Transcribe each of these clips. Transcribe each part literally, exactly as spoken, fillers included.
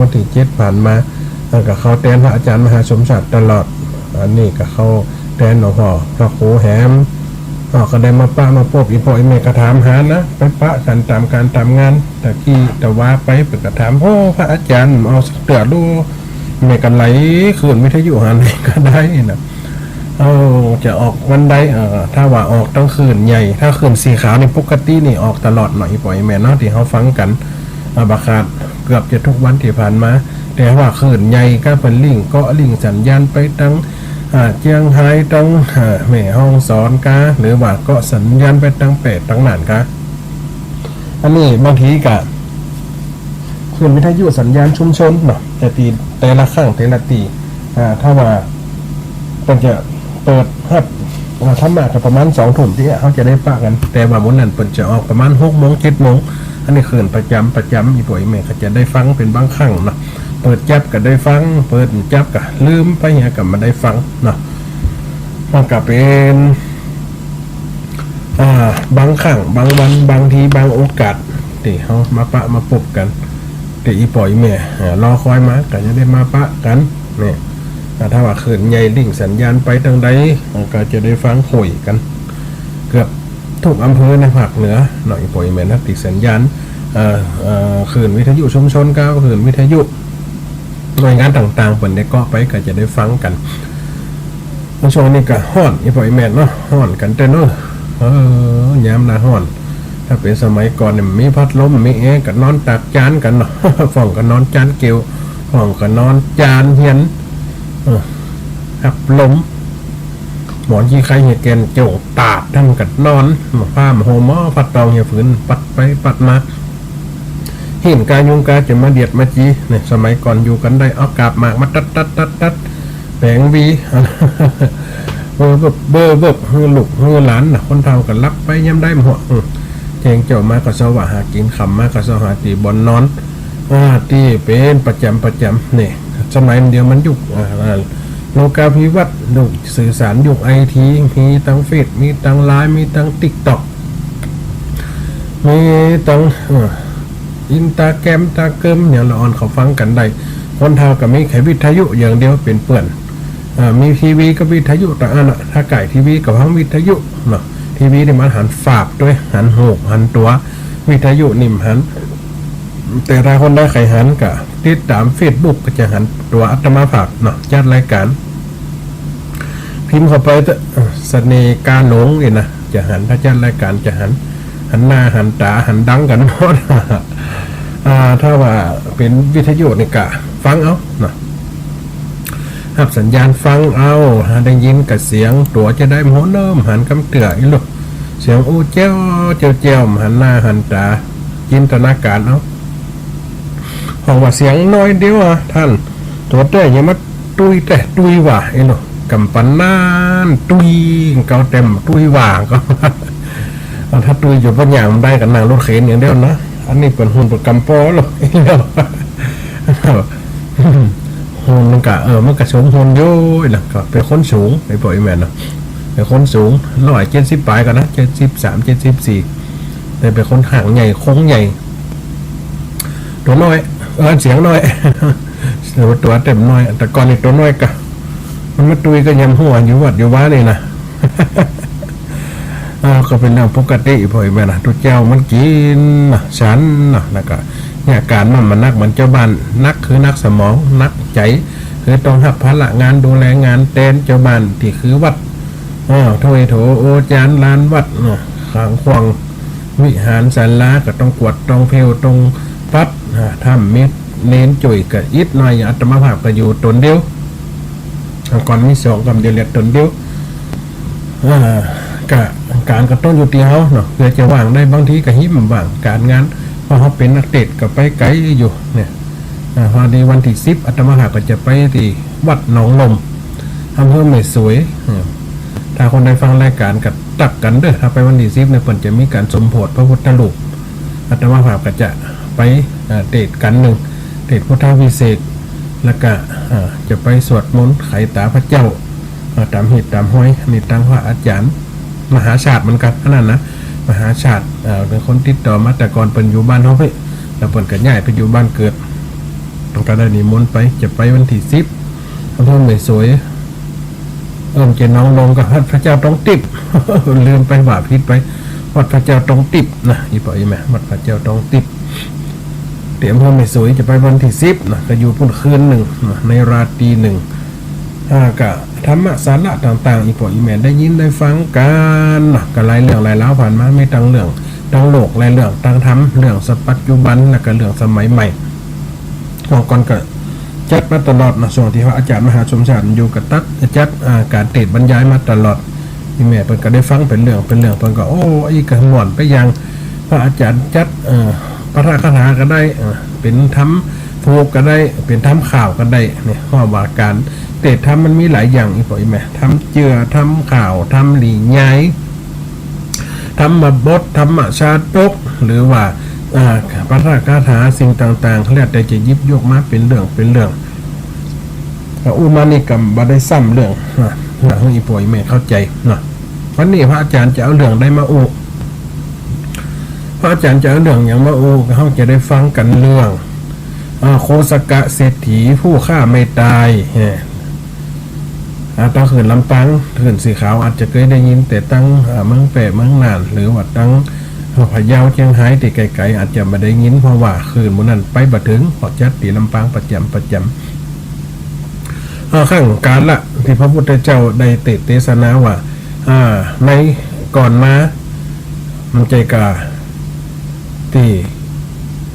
วันตี้เจ็ดผ่านมา แล้วก็เข้าแตนพระอาจ๋ารย์มหาสมชาติตลอด อันนี้ก็เข้าแตนหลวงพ่อพระครูแหม ก็ได้มาปะมาปบอี่ป้ออี่แม่ก็ถามหานะ ไปปะกั๋นต๋ามก๋านต๋ามงาน ตะกี้ตะวาไป เปิ้นก็ถาม โอ้ พระอาจ๋ารย์เอาสักเตื้อลู แม่ก็ไหลขึ้นวิทยุหาไหนก็ได้นะ เออ จะออกวันใด เออ ถ้าว่าออกตังคลื่นใหญ่ ถ้าคลื่นสีขาวนี่ปกตินี่ออกตลอดเนาะ อี่ป้ออี่แม่เนาะ ตี้เฮาฟังกั๋น อ่า บ่ขาด เกือบจะทุกวันตี้ผ่านมา แต่ว่าคลื่นใหญ่ก็เปิ้นลิงก์ เกาะลิงก์สัญญาณไปตัง อ่า เจียงฮายตัง อ่า แม่ฮ่องสอนกา หรือว่าเกาะสัญญาณไปตังแปดตังน่านกา อันนี้บางทีก็ คลื่นวิทยุสัญญาณชุมชนเนาะ แต่ตี้ แต่ละครั้งแต่ละตี้ อ่า ถ้าว่าเปิ้นจะเปิดฮับ อ่า ธรรมะก็ประมาณสองทุ่มตี้เฮาจะได้ปะกั๋น แต่ว่ามื้อนั้นเปิ้นจะออกประมาณหกโมง เจ็ดโมง อันนี้คลื่นประจ๋ำประจ๋ำ อี่ป้ออี่แม่ก็จะได้ฟังเป๋นบางครั้งเนาะ เปิดจั๊บก็ได้ฟัง เปิดบ่จั๊บก็ลืมไปเหียก็บ่ได้ฟังเนาะ มันก็เป๋น อ่า บางครั้ง บางวัน บางที บางโอกาส ตี้เฮามาปะมาปบกั๋น ตี้อี่ป้ออี่แม่ อ่า รอคอยมา ก็จะได้มาปะกั๋น นี่ อ่า ถ้าว่าคลื่นใหญ่ลิงก์สัญญาณไปตังใด อ่า ก็จะได้ฟังคุยกั๋น เกือบทุกอำเภอในภาคเหนือเนาะ อี่ป้ออี่แม่นะ ตี้สัญญาณ เอ่อ เอ่อ คลื่นวิทยุชุมชนกา คลื่นวิทยุ หน่วยงานต่างๆ เปิ้นได้เกาะไปก็จะได้ฟังกั๋น ในช่วงนี้ก็ฮ้อน อี่ป้ออี่แม่เนาะ ฮ้อนกั๋นแต๊เนาะ เออ ยามหน้าฮ้อน ถ้าเป๋นสมัยก่อนนี่มีพัดลม มีแอร์ ก็นอนตากจานกั๋นเนาะ พ่องก็นอนจานเกลียว พ่องก็นอนจานเฮียน เออ ฮับลม หมอนขี้ไคเหียแก่นโจ่งตาด ต้านก็นอน ผ้าห่ม หม้อ ผ้าตองเหีย ฝืนปัดไปปัดมา หิ้นกายุงกาจะมาเดียดมาจี นี่ สมัยก่อนอยู่กั๋นได้ เอากาบหมากมาตัดตัดตัดตัด แป๋งหวี เบ้อเบิบ เบ้อเบิบ หื้อลูกหื้อหลานน่ะ คนเฒ่าก็หลับไปยามใดบ่ฮู้ อืม แจ้งเจ๊ามาก็เซาว่าหากิ๋น ค่ำมาก็เซาหาตี้บ่อนนอน อ่า ตี้เป๋นประจ๋ำประจ๋ำ นี่ สมัยเดี๋ยวมันยุค อ่า อ่า โลกาภิวัตน์ ยุคสื่อสาร ยุคไอที มีตังเฟซ มีตังไลน์ มีตังติ๊กต็อก มีตัง เอ่อ อินสตาแกรม ตาเกิม หยังละอ่อนเข้าฟังกั๋นได้ คนเฒ่าก็มีแค่วิทยุอย่างเดียวเป๋นเปื้อน อ่า มีทีวีก็วิทยุตางอั้นน่ะ ถ้าใก้ทีวีก็ฟังวิทยุเนาะ ทีวีนี่มันหันฝาบตวย หันหูป หันตั๋ว วิทยุนี่บ่หัน แต่ถ้าคนใดใค่หันก็ติดต๋ามเฟซบุ๊ก ก็จะหันตั๋วอาตมาภาพเนาะ จัดรายก๋าน พิมพ์เข้าไปเต๊อะ เสน่ห์กาหลงนี่นะ จะหัน ถ้าจัดรายก๋านจะหัน หันหน้าหันต๋าหันดังกั๋นหมด อ่า ถ้าว่าเป๋นวิทยุนี่ก็ฟังเอาเนาะ ฮับสัญญาณฟังเอา ได้ยินก็เสียงตั๋วจะได้บ่เนิ่มหันกำเตื้อ อีหลู เสียงอู้แจ้วแจ้วแจ้ว หันหน้าหันต๋า จินตนาก๋ารเอา เพราะว่าเสียงน้อยเดียวอะต้าน ตั๋วแต๊ยังมาตุ้ยแต๊ตุ้ยว่า อีหลู กำปะนั้นตุ้ย เก่าแต๊ตุ้ยว่าก็ ถ้าตุ้ยอยู่บ่หยังบ่ได้ก็นั่งรถเข็นอย่างเดียวนะ อันนี้เปิ้นฮู้เปิ้นกำปอแล้ว ฮู้มันก็ เออ มันก็สมฮู้อยู่นะ ก็เป๋นคนสูง ไอ้ป้อไอ้แม่เนาะ เป๋นคนสูง ร้อยเจ็ดสิบป๋ายก่อนนะ เจ็ดสิบสาม เจ็ดสิบสี่ แต่เป๋นคนฮ่างใหญ่ โครงใหญ่ ตั๋วน้อย เออ เสียงน้อย ตั๋ว ตั๋วแต๊น้อย แต่ก่อนนี่ตั๋วน้อยกะ มันมาตุ้ยก็ยังฮู้อยู่วัดอยู่วานี่นะ เออ ก็เป๋นเรื่องปกติ ป้อไอ้แม่นะ ตุ๊เจ้ามันกิ๋นนะ ฉันนะ แล้วก็เนี่ยก๋านมันบ่หนักเหมือนจาวบ้าน หนักคือหนักสมอง หนักใจ๋ คือต้องฮับภาระงาน ดูแลงานแตนจาวบ้านตี้คือวัด เออ ถ้วยโถโอจานลานวัดนะ ขังขวางวิหารศาลาก็ต้องกวาด ต้องเพล ต้องปัด อ่า ถ้ามีเณรจ้วยก็อิดหน่อย อาตมาภาพก็อยู่ต๋นเดียว ก่อนมีสอง ก่อนเดียวเหลือต๋นเดียว อ่า ก็ก๋านก็ต้องอยู่ตี้เฮาเนาะ เปื้อจะว่างได้ บางทีก็หิ้มว่างก๋านงาน เพราะเฮาเป๋นนักเตสน์ก็ไปไก๋อยู่เนี่ย อ่า พอดีวันตี้สิบ อาตมาภาพก็จะไปตี้วัดหนองลม อำเภอแม่สวย อืม ถ้าคนใดฟังรายก๋านก็ตั๊กกั๋นเด้อ ถ้าไปวันตี้สิบเนี่ย เปิ้นจะมีก๋านสมโภชพระพุทธรูป อาตมาภาพก็จะไป อ่า เตสน์กั๋นนึ่ง เตสน์พุทธาภิเษก แล้วก็ อ่า จะไปสวดมนต์ไขต๋าพระเจ้า อ่า ต๋ามเหตุต๋ามฮอย อันนี้ตังพระอาจ๋ารย์มหาชาติเหมือนกั๋น อันนั้นนะ มหาชาติ อ่า เป๋นคนติดต่อมา แต่ก่อนเปิ้นอยู่บ้านเฮาเพ่ แล้วเปิ้นก็ย้ายไปอยู่บ้านเกิด ก็ได้นิมนต์ไป จะไปวันตี้สิบ อำเภอแม่สวย เอิ้นเจ้าหนองลมก็วัดพระเจ้าตองติ๊บ ลืมไปว่าผิดไป วัดพระเจ้าตองติ๊บนะ อี่ป้ออี่แม่ วัดพระเจ้าตองติ๊บ ตี้อำเภอแม่สวย จะไปวันตี้สิบนะ ก็อยู่ปู๊นคืนนึ่งนะ ในราตรีนึ่ง อ่า ก็ธรรมะสาระต่างๆ อี่ป้ออี่แม่ได้ยินได้ฟังกั๋นนะ ก็หลายเรื่องหลายราวผ่านมา มีตังเรื่องตังโลก หลายเรื่องตังธรรม เรื่องสะปัจจุบัน แล้วก็เรื่องสมัยใหม่ เมื่อก่อนก็จัดมาตลอดนะ ช่วงตี้พระอาจ๋ารย์มหาสมชาติอยู่ก็ตั๊กจัด อ่า ก๋านเตสน์บรรยายมาตลอด อี่แม่เปิ้นก็ได้ฟังเป๋นเรื่องเป๋นเรื่อง เปิ้นก็ โอ้ อี้ก็ม่วนไปอย่าง พระอาจ๋ารย์จัด เอ่อ ปาฐกถาก็ได้ เอ่อ เป๋นธรรมถูกก็ได้ เป๋นธรรมข่าวก็ได้ เนี่ย เพราะว่าก๋านเตสน์ธรรมมันมีหลายอย่าง อี่ป้ออี่แม่ ธรรมเจื้อ ธรรมข่าว ธรรมหลียาย ธรรมบท ธรรมชาดก หรือว่า อ่า ปาฐกถาสิ่งต่างๆ แล้วแต่จะหยิบยกมาเป๋นเรื่องเป๋นเรื่อง ก็อู้มานี่ก็บ่ได้ซ้ำเรื่องนะ เพื่อหื้ออี่ป้ออี่แม่เข้าใจ๋นะ วันนี้พระอาจ๋ารย์จะเอาเรื่องใดมาอู้ พระอาจ๋ารย์จะเอาเรื่องหยังมาอู้ เฮาจะได้ฟังกั๋นเรื่อง อ่า โคสกะเศรษฐีผู้ฆ่าไม่ตาย แหม อ่า ตางเขื่อนลำปาง คลื่นสีขาว อาจจะเกยได้ยิน แต่ตาง อ่า เมืองแป้ เมืองน่าน หรือว่าตางพะเยา เจียงฮาย ตี้ไก๋ๆ อาจจะบ่ได้ยิน เพราะว่าคลื่นหมู่นั้นไปบ่เถิง เพราะจัดตี้ลำปางประจ๋ำประจ๋ำ อ่า ครั้งกาละตี้พระพุทธเจ้าได้เตสน์เตสนาว่า อ่า ในก่อนมา มันใจ้ก๋าตี้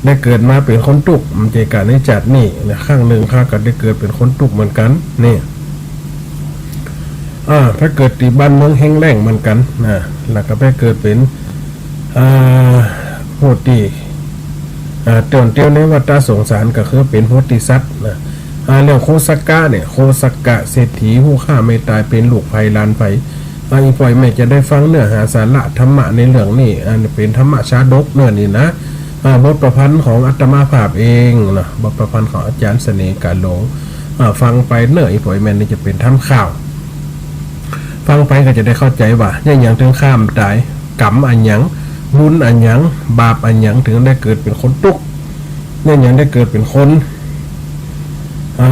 ได้เกิดมาเป๋นคนตุ๊กข์ มันใจ้ก๋าในจาตินี้นะ ครั้งนึ่งข้าก็ได้เกิดเป๋นคนตุ๊กข์เหมือนกั๋น นี่ อ่า ไปเกิดตี้บ้านเมืองแห้งแล้งเหมือนกั๋นนะ แล้วก็ไปเกิดเป๋น อ่า ผู้ตี้ อ่า ต้วนเตียวในวัฏสงสาร ก็คือเป๋นโพธิสัตว์นะ อ่า เรื่องโคสกะเนี่ย โคสกะเศรษฐีผู้ฆ่าไม่ตาย เป๋นลูกใผหลานใผ อ่า อี่ป้ออี่แม่จะได้ฟังเนื้อหาสาระธรรมะในเรื่องนี้ อ่า เป๋นธรรมชาดกเนื้อนี้นะ อ่า บทประพันธ์ของอาตมาภาพเองนะ บทประพันธ์ของอาจ๋ารย์เสน่ห์กาหลง อ่า ฟังไปเนื้อ อี่ป้ออี่แม่นี่จะเป๋นธรรมข่าว ฟังไปก็จะได้เข้าใจ๋ว่า เยียะหยังเถิงฆ่าต๋าย กรรมอะหยัง บุญอะหยัง บาปอะหยัง เถิงได้เกิดเป๋นคนตุ๊กข์ เยียะหยังได้เกิดเป๋นคน อ่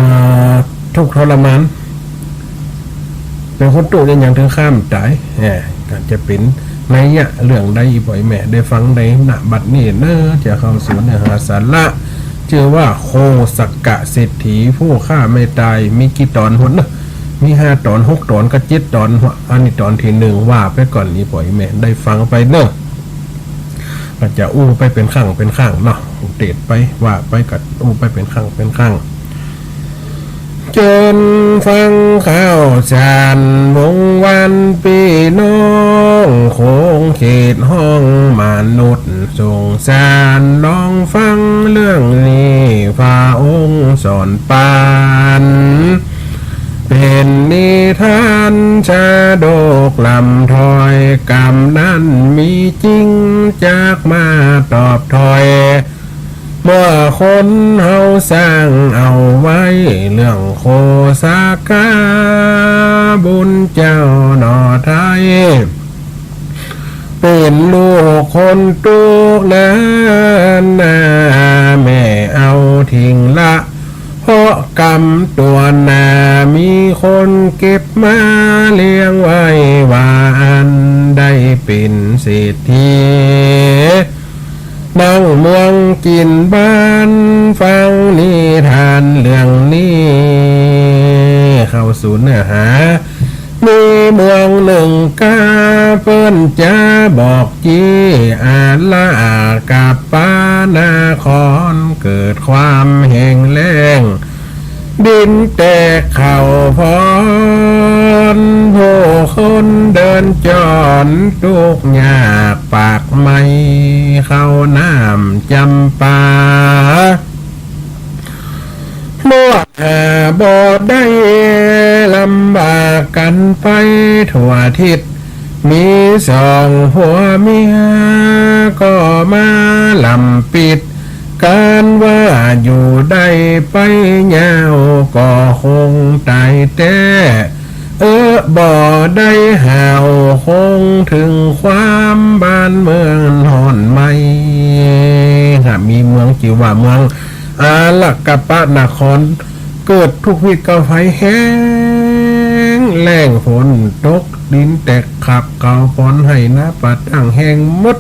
า ทุกข์ทรมาน เป๋นคนตุ๊กข์ เยียะหยังเถิงฆ่าต๋าย แหม ก็จะเป๋นนัยยะเรื่องใด อี่ป้ออี่แม่ได้ฟังได้ ณ บัดนี้เนาะ จะเข้าสู่เนื้อหาสาระ จื้อว่าโคสกะเศรษฐีผู้ฆ่าไม่ตาย มีกี่ต๋อนพุ้นเนาะ มีห้าต๋อน หกต๋อน ก็เจ็ดต๋อน อันนี้ต๋อนตี้นึ่ง ว่าไปก่อน อี่ป้ออี่แม่ได้ฟังไปเนาะ ก็จะอู้ไปเป๋นครั้งเป๋นครั้งเนาะ เตสน์ไป ว่าไป ก็อู้ไปเป๋นครั้งเป๋นครั้ง เจิญฟังข่าวสารวงศ์วานปี้น้อง ขงเขตห้องมนุษย์สงสาร ลองฟังเรื่องนี้ พระองค์สอนปาน เป๋นนิทานชาดกล้ำถ้อย กำนั้นมีจริง จักมาตอบถ้อย เมื่อคนเฮาสร้างเอาไว้ เรื่องโคสกะบุญเจ้าหน่อไทย เป๋นลูกคนตุ๊กข์นานา แม่เอาทิ้งละ เพราะกรรมตั๋วหน้า มีคนเก็บมาเลี้ยงไว้ ว่าอั้นได้เป๋นเศรษฐี นั่งเมืองจินบ้าน ฟังนิทานเรื่องนี้ เข้าสู่เนื้อหา มีเมืองนึ่งกา เปิ้นจะบอกจี้ อาละอากับปานาคอน เกิดความแห้งแล้ง ดินแตกข้าวพอน ผู้คนเดินจรตุ๊กข์ยาก ปากไหม้ข้าวน้ำจำปา หมดหาบ่ได้ ลำบากกั๋นไปทั่วทิศ มีสองผัวเมียก็มาลำปิด ก๋านว่าอยู่ได้ไปยาว ก็คงต๋ายแต๊ เออ บ่ได้หาว คงเถิงความบ้านเมืองฮ้อนไหม้ หากมีเมืองจื้อว่าเมือง อาละกะปะนคร เกิดทุกข์วิกฤตภัยแห้งแล้ง ฝนตก ดินแตก ขับเกลา ปอนไฮ่นาป่าตางแห้งหมด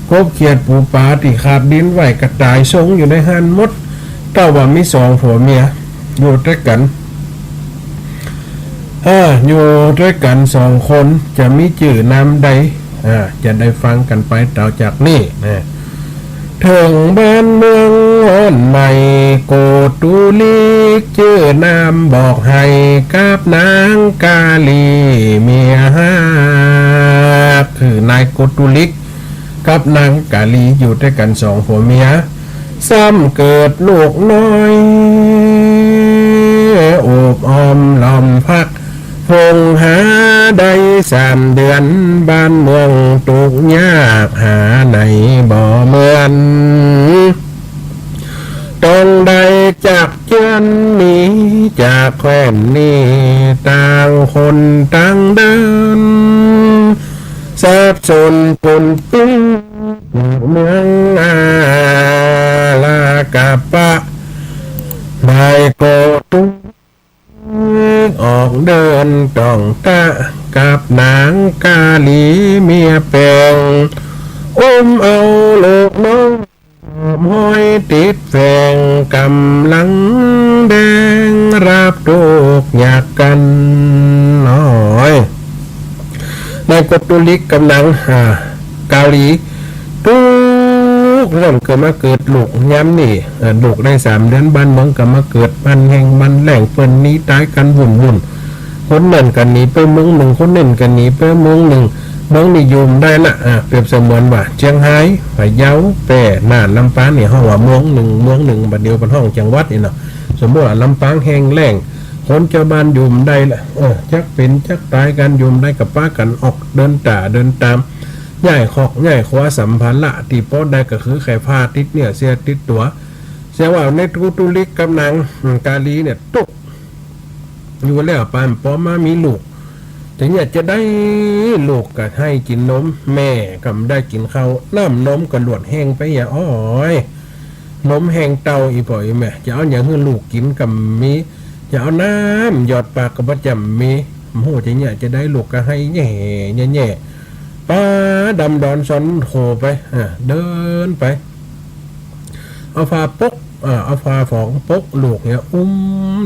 กบเขียดปูปลาตี้คาบดินไว้กระจ๋ายซงอยู่ในหั้นหมด เต้าว่ามีสองผัวเมียอยู่ตวยกั๋น อ่า อยู่ตวยกั๋นสองคน จะมีจื้อนามใด อ่า จะได้ฟังกั๋นไปต่อจากนี้นะ เถิงบ้านเมืองฮ้อนใหม่ โกตุลิกจื้อนามบอกไห้ กับนางกาลีเมียฮัก คือนายโกตุลิกกับนางกาลีอยู่ตวยกั๋นสองผัวเมีย ซ้ำเกิดลูกน้อย โอบอ้อมล้อมพัก เพิ่งหาได้สามเดือน บ้านเมืองตุ๊กข์ยาก หาไหนบ่เหมือน ต้องได้จากเจื้อนหนีจากแคว้นนี้ ต่างคนต่างเดิน สับสนปนเปื้อน จากเมืองอาลากะปะ นายโกตุลิกออกเดินต้องตะ กับนางกาลีเมียแป๋ง อุ้มเอาลูกน้อย หอบห้อยติดแฝง ก๋ำลังแดง รับตุ๊กข์ยากกั๋นน้อย นายโกตุลิกกับนาง อ่า กาลี ตุ๊กข์เริ่มเกิดมาเกิดลูกยามนี้ เอ่อ ลูกได้สามเดือน บ้านเมืองก็มาเกิด มันแห้งมันแล้ง เปิ้นหนีต๋ายกั๋นวุ่นๆ คนนั้นก็หนีไปเมืองนึ่ง คนนี้ก็หนีไปเมืองนึ่ง เมืองนี้อยู่บ่ได้ละ อ่า เปรียบเสมือนว่าเจียงฮาย พะเยา แป้ น่าน ลำปางนี่ฮ้องว่าเมืองนึ่ง เมืองนึ่ง บ่าเดี่ยวเปิ้นฮ้องจังหวัดนี่เนาะ สมมุติว่าลำปางแห้งแล้ง คนจาวบ้านอยู่บ่ได้ละ เออ จักเป๋นจักต๋ายกั๋น อยู่บ่ได้ก็ปากั๋นออกเดินต๋าเดินตาม ย้ายคอกย้ายครัว สัมภาระตี้ปอได้ก็คือไข่ผ้าติดเนื้อเสียติดตั๋ว เสียว่าในโกตุลิกกับนาง อืม กาลีเนี่ยตุ๊กข์อยู่แล้ว ปานปอมามีลูก จะเยียะจะใด ลูกก็ไห้กิ๋นนม แม่ก็บ่ได้กิ๋นข้าว น้ำนมก็หลวดแห้งไปเหีย โอ้ย นมแห้งเต้า อี่ป้ออี่แม่ จะเอาหยังหื้อลูกกิ๋นก็บ่มี จะเอาน้ำหยอดปากก็บ่จำมี บ่ฮู้จะเยียะจะใด ลูกก็ไห้แย่ๆ ป้าดำดอนซอนโขไป อ่า เดินไป เอาผ้าปก อ่า เอาผ้าฝองปกลูกเนี่ย อุ้ม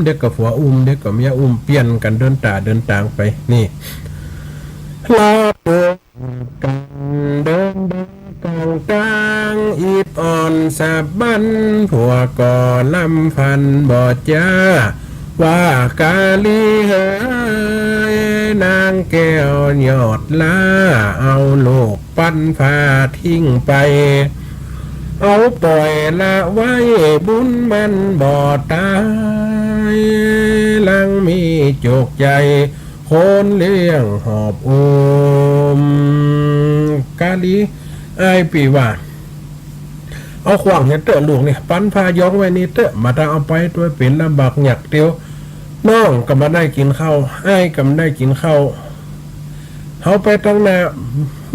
เด็กก็ผัวอุ้ม เด็กก็เมียอุ้ม เปลี่ยนกั๋นเดินต๋าเดินตางไป นี่ ลาด กั๋นเดินเดินตางตาง อิดอ่อนสะบั้น ผัวก็ลำฟันบ่จ้า ว่ากาลีเหย นางแก้วยอดหล้า เอาลูกปันภาทิ้งไป เอาป่อยละไว้ บุญมันบ่ต๋าย หลังมีจุกใจ๋ คนเลี้ยงหอบอุ้ม กาลี อ้ายปี้ว่า เอาขว้างเหียเต๊อะลูกเนี่ย ปันภาย้องไว้นี่เต๊อะ บ่ต้องเอาไปตวย เป๋นลำบากยากเตียว น้องก็บ่ได้กิ๋นข้าว อ้ายก็บ่ได้กิ๋นข้าว เฮาไปตางหน้า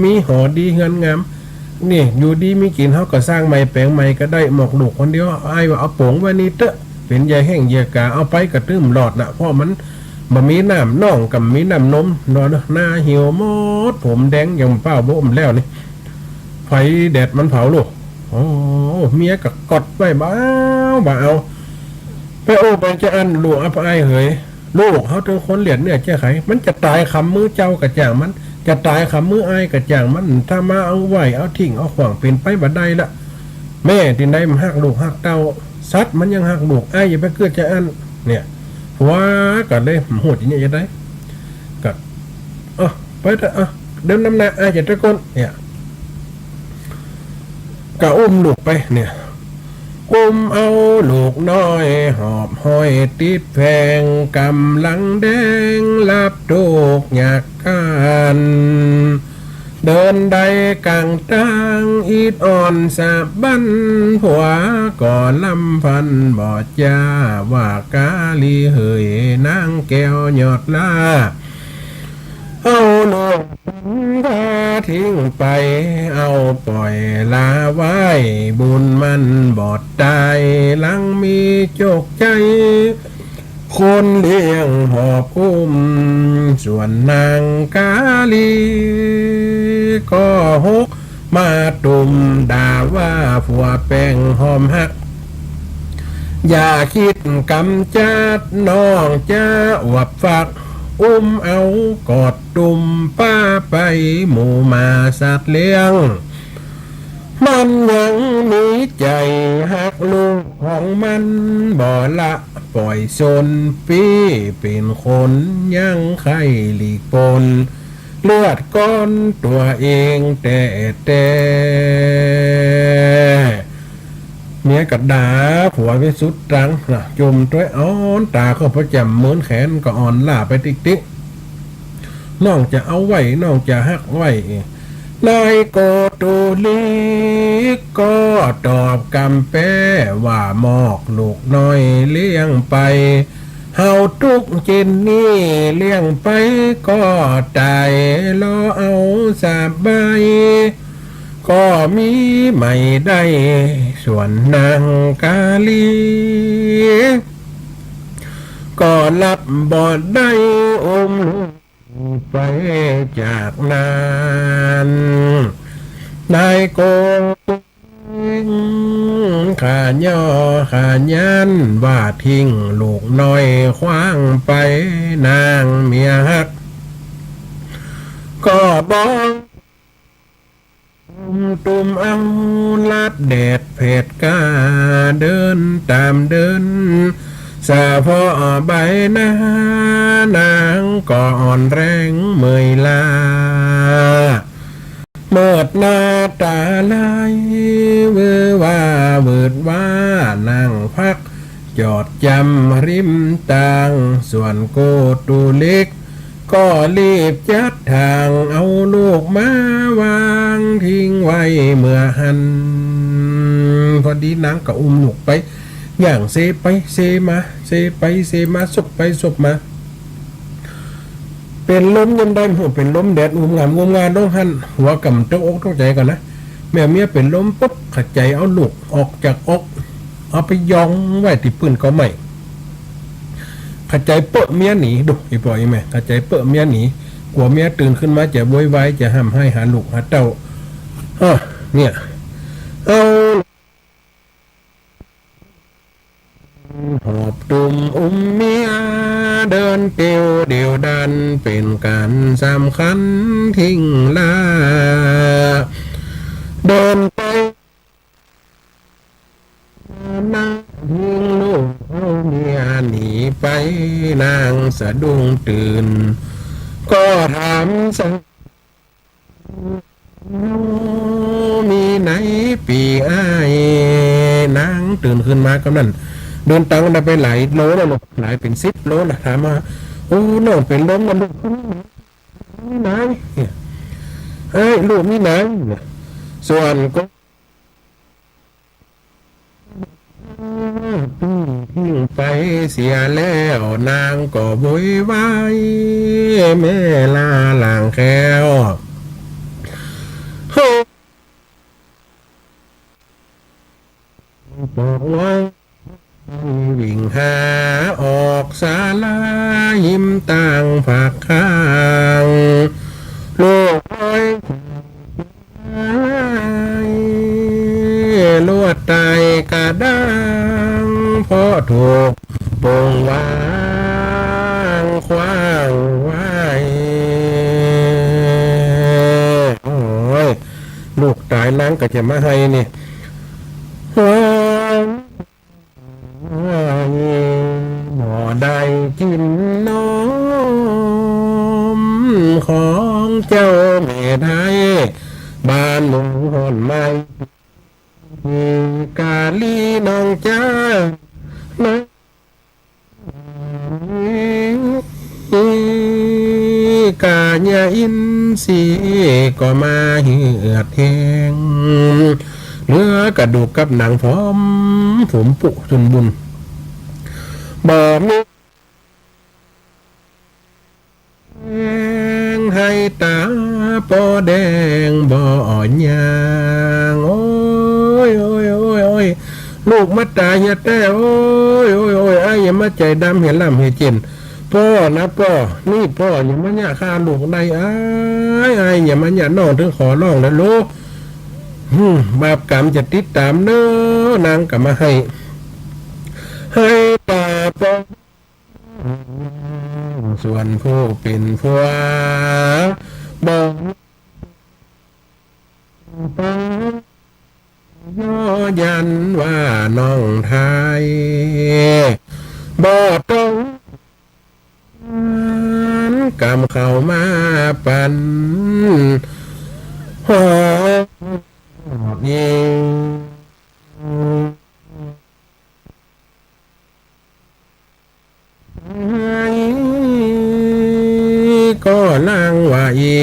มีหอดีเฮือนงาม นี่ อยู่ดีมีกิ๋น เฮาก็สร้างใหม่แป๋งใหม่ก็ได้ หมอกลูกคนเดียว อ้ายว่าเอาป๋งไว้นี่เต๊อะ เป๋นเยื่อแห้งเยื่อกา เอาไปก็ตึงบ่รอดนะ เพราะมันบ่มีน้ำ น้องก็บ่มีน้ำนม เนาะ หน้าเหี่ยวหมด ผมแดงยังเป้าบ่อมแล้วนี่ ไฟแดดมันเผาลูก โอ้ เมียก็กอดไว้ บ่เอา บ่เอา ไปโอ้ ไปจะอั้นลูกอับอายเหย ลูกเฮาเถิงคนเลือดเนื้อเจื้อไข มันจะต๋ายคำมือเจ้าก็จ้างมัน จะต๋ายคำมืออ้ายก็จ้างมัน ถ้ามาเอาไว้ เอาทิ้ง เอาขว้าง เป๋นไปบ่ได้ละ แม่ตี้ไหนมันฮักลูกฮักเต้า สัตว์มันยังฮักลูก อ้ายอย่าไปกึ๊ดจะอั้น เนี่ย ผัวก็เลยบ่ฮู้จะเยียะจะใด ก็ เอ้อ ไปเต๊อะ เอ้อ เดินนำหน้า อ้ายจะตะโกน เนี่ย ก็อุ้มลูกไป เนี่ย อุ้มเอาลูกน้อย หอบห้อยติดแฝง ก๋ำลังแดง รับตุ๊กข์ยากกั๋น เดินได้ก๋างตาง อิดอ่อนสะบั้น ผัวก็ลำฟันบ่จ้า ว่ากาลีเหย นางแก้วยอดหล้า เอาลูกปันภา ทิ้งไป เอาป่อยลาไว้ บุญมันบอดต๋าย หลังมีโจคชัย คนเลี้ยงหอบอุ้ม ส่วนนางกาลี ก็หกมาตุ้ม ด่าว่าผัวแป๋งหอมฮัก อย่าคิดก๋ำจัด น้องจะอวบฟัก อุ้มเอากอดตุ้ม ป้าไปหมู่หมาสัตว์เลี้ยง มันยังมีใจ๋ฮักลูกของมัน บ่ละป่อยสน ปี้เป๋นคนยังใค่หลีกป๊น เลือดก้อนตั๋วเองแต๊แต๊ เมียก็ด่าผัวไปสุดตังนะ จ่มตวย อ้อนต๋าเข้าประจ๋ำ เมินแขนก็อ่อนล้าไปติ๊กๆ น้องจะเอาไว้ น้องจะฮักไว้ นายโกตุลิกก็ตอบกำแปว่า มอกลูกน้อยเลี้ยงไป เฮาตุ๊กข์เจ้นนี้ เลี้ยงไปก็ต๋าย รอเอาสบาย ก็มีใหม่ได้ ส่วนนางกาลี ก็รับบ่ได้ อุ้มลูกไปจากนั้น นายโกตุลิก ขะย่อขะยัน ว่าทิ้งลูกน้อยขว้างไป นางเมียฮัก ก็บอก ตุ้มเอาลัดแดดเผดก้า เดินต๋ามเดิน สะเพาะใบหน้า นางก็อ่อนแรงเมื่อยล้า เมิดหน้าต๋าลาย วือว่าหวืดว่า นั่งพัก จอดจำริมตาง ส่วนโกตุลิก ก็รีบจัดถาง เอาลูกมาวางทิ้งไว้เมื่อหั้น พอดีนางก็อุ้มลูกไป ย่างเซไปเซมา เซไปเซมา ซบไปซบมา เป๋นลมยามใด หัวเป๋นลมแดด งุ่มง่ำงุ่มง่ำลงหั้น หัวก่ำตกอกตกใจ๋ก่อนนะ แม่เมียเป๋นลมปุ๊บ ขะใจ๋เอาลูกออกจากอก เอาไปยองไว้ตี้ปื้นกอไม้ ขะใจ๋เปิ๊ะเมียหนี ดู อี่ป้ออี่แม่ ขะใจ๋เปิ๊ะเมียหนี กั๋วเมียตื่นขึ้นมาจะโวยวาย จะห่ำไห้หาลูกหาเต้า เออ เนี่ย เอา หอบตุ้มอุ้มเมีย เดินเตียวเดี่ยวดัน เป๋นก๋านสำคัญทิ้งล้า เดินไป นางทิ้งลูกเอาเมียหนีไป นางสะดุ้งตื่น ก็ถามสามี มีไหนปี้อ้าย นางตื่นขึ้นมาก่ำนั้น เดินตางได้ไปหลายโลแล้วเนาะ หลายเป๋นสิบโลนะ ถามว่า โอ้ น้องเป๋นลมนะลูก มีไหน เอ้ย ลูกมีไหน ส่วนก็ ทิ้งไปเสียแล้ว นางก็โวยวาย แม่ลาหลังแคล้ว บอกว่า วิ่งหาออกศาลา หิมตางผักข้าง ลูกน้อย ลวดต๋ายกะด้าง เพราะถูกปงวางขว้างไว้ โอ้ย ลูกต๋ายนางก็จะมาไห้นี่ บ่ได้กิ๋นนมของเจ้าแม่ไทย บ้านหมู่ฮ้อนไม้ กาลีน้องจ้า กายาอินทรีย์ก็มาเหือดแห้ง เหลือกระดูกกับหนังผอม ผมปุจุนบุญ บ่มีแฮง ไห้ต๋าปอแด ย่าง โอ๊ย โอ๊ย โอ๊ย โอ๊ย ลูกมาต๋ายเหียแต๊ โอ๊ย โอ๊ย โอ๊ย อ้ายอย่ามาใจ๋ดำเหียล่ำเหียเจ๋น ป้อนะป้อ นี่ป้ออย่ามาเยียะข้าลูกได้ อ้าย อ้ายอย่ามาเยียะ น้องตึงขอร้องนะลูก หืม บาปก๋รรมจะติดต๋ามเน่อ นางก็มาไห้ ไห้ต๋าป้อ ส่วนผู้เป๋นผัว บ่ ต้องย้อยันว่าน้องไท้ บ่ต้องกำเข้ามาปันหอดนี้ ก็ลังว่าอี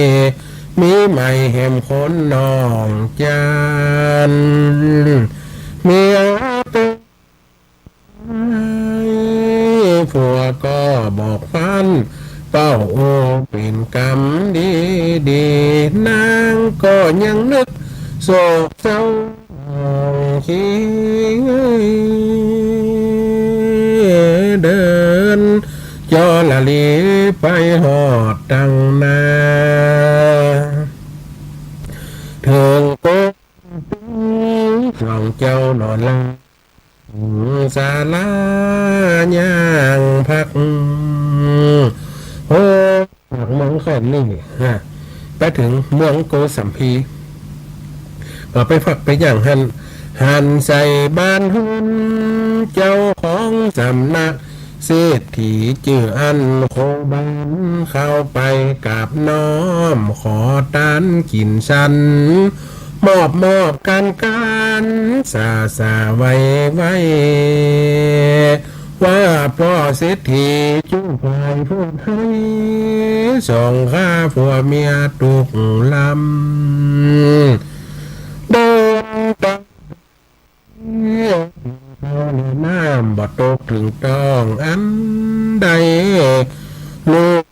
มีใหม่แหมคนน้องจัน เมียเป็นผัวก็บอกฟัน เป้าโอเป๋นกำดีดี นางก็ยังนึกโศกเศร้า ขี้เดิน จอละลีไปฮอดตังหน้า เถิงโกสองเจ้านอนหลับ ศาลาย่างพัก โอ้ จากเมืองแคว่นนี่ ฮะ ไปเถิงเมืองโกสัมพี ก็ไปพักไปย่างหั้น หันใส่บ้านเฮือนเจ้าของสำนัก เศรษฐีจื้ออั้นโคบาน เข้าไปกราบน้อมขอตานกิ๋นฉัน มอบมอบกันกัน สาสาไว้ไว้ ว่าป้อเศรษฐีจุ้งฝ่ายผู้ไท้ สองข้าผัวเมียตุ๊กลำ เดินตางข้าวและน้ำบ่ตกเถิงต้องอันใด ลูก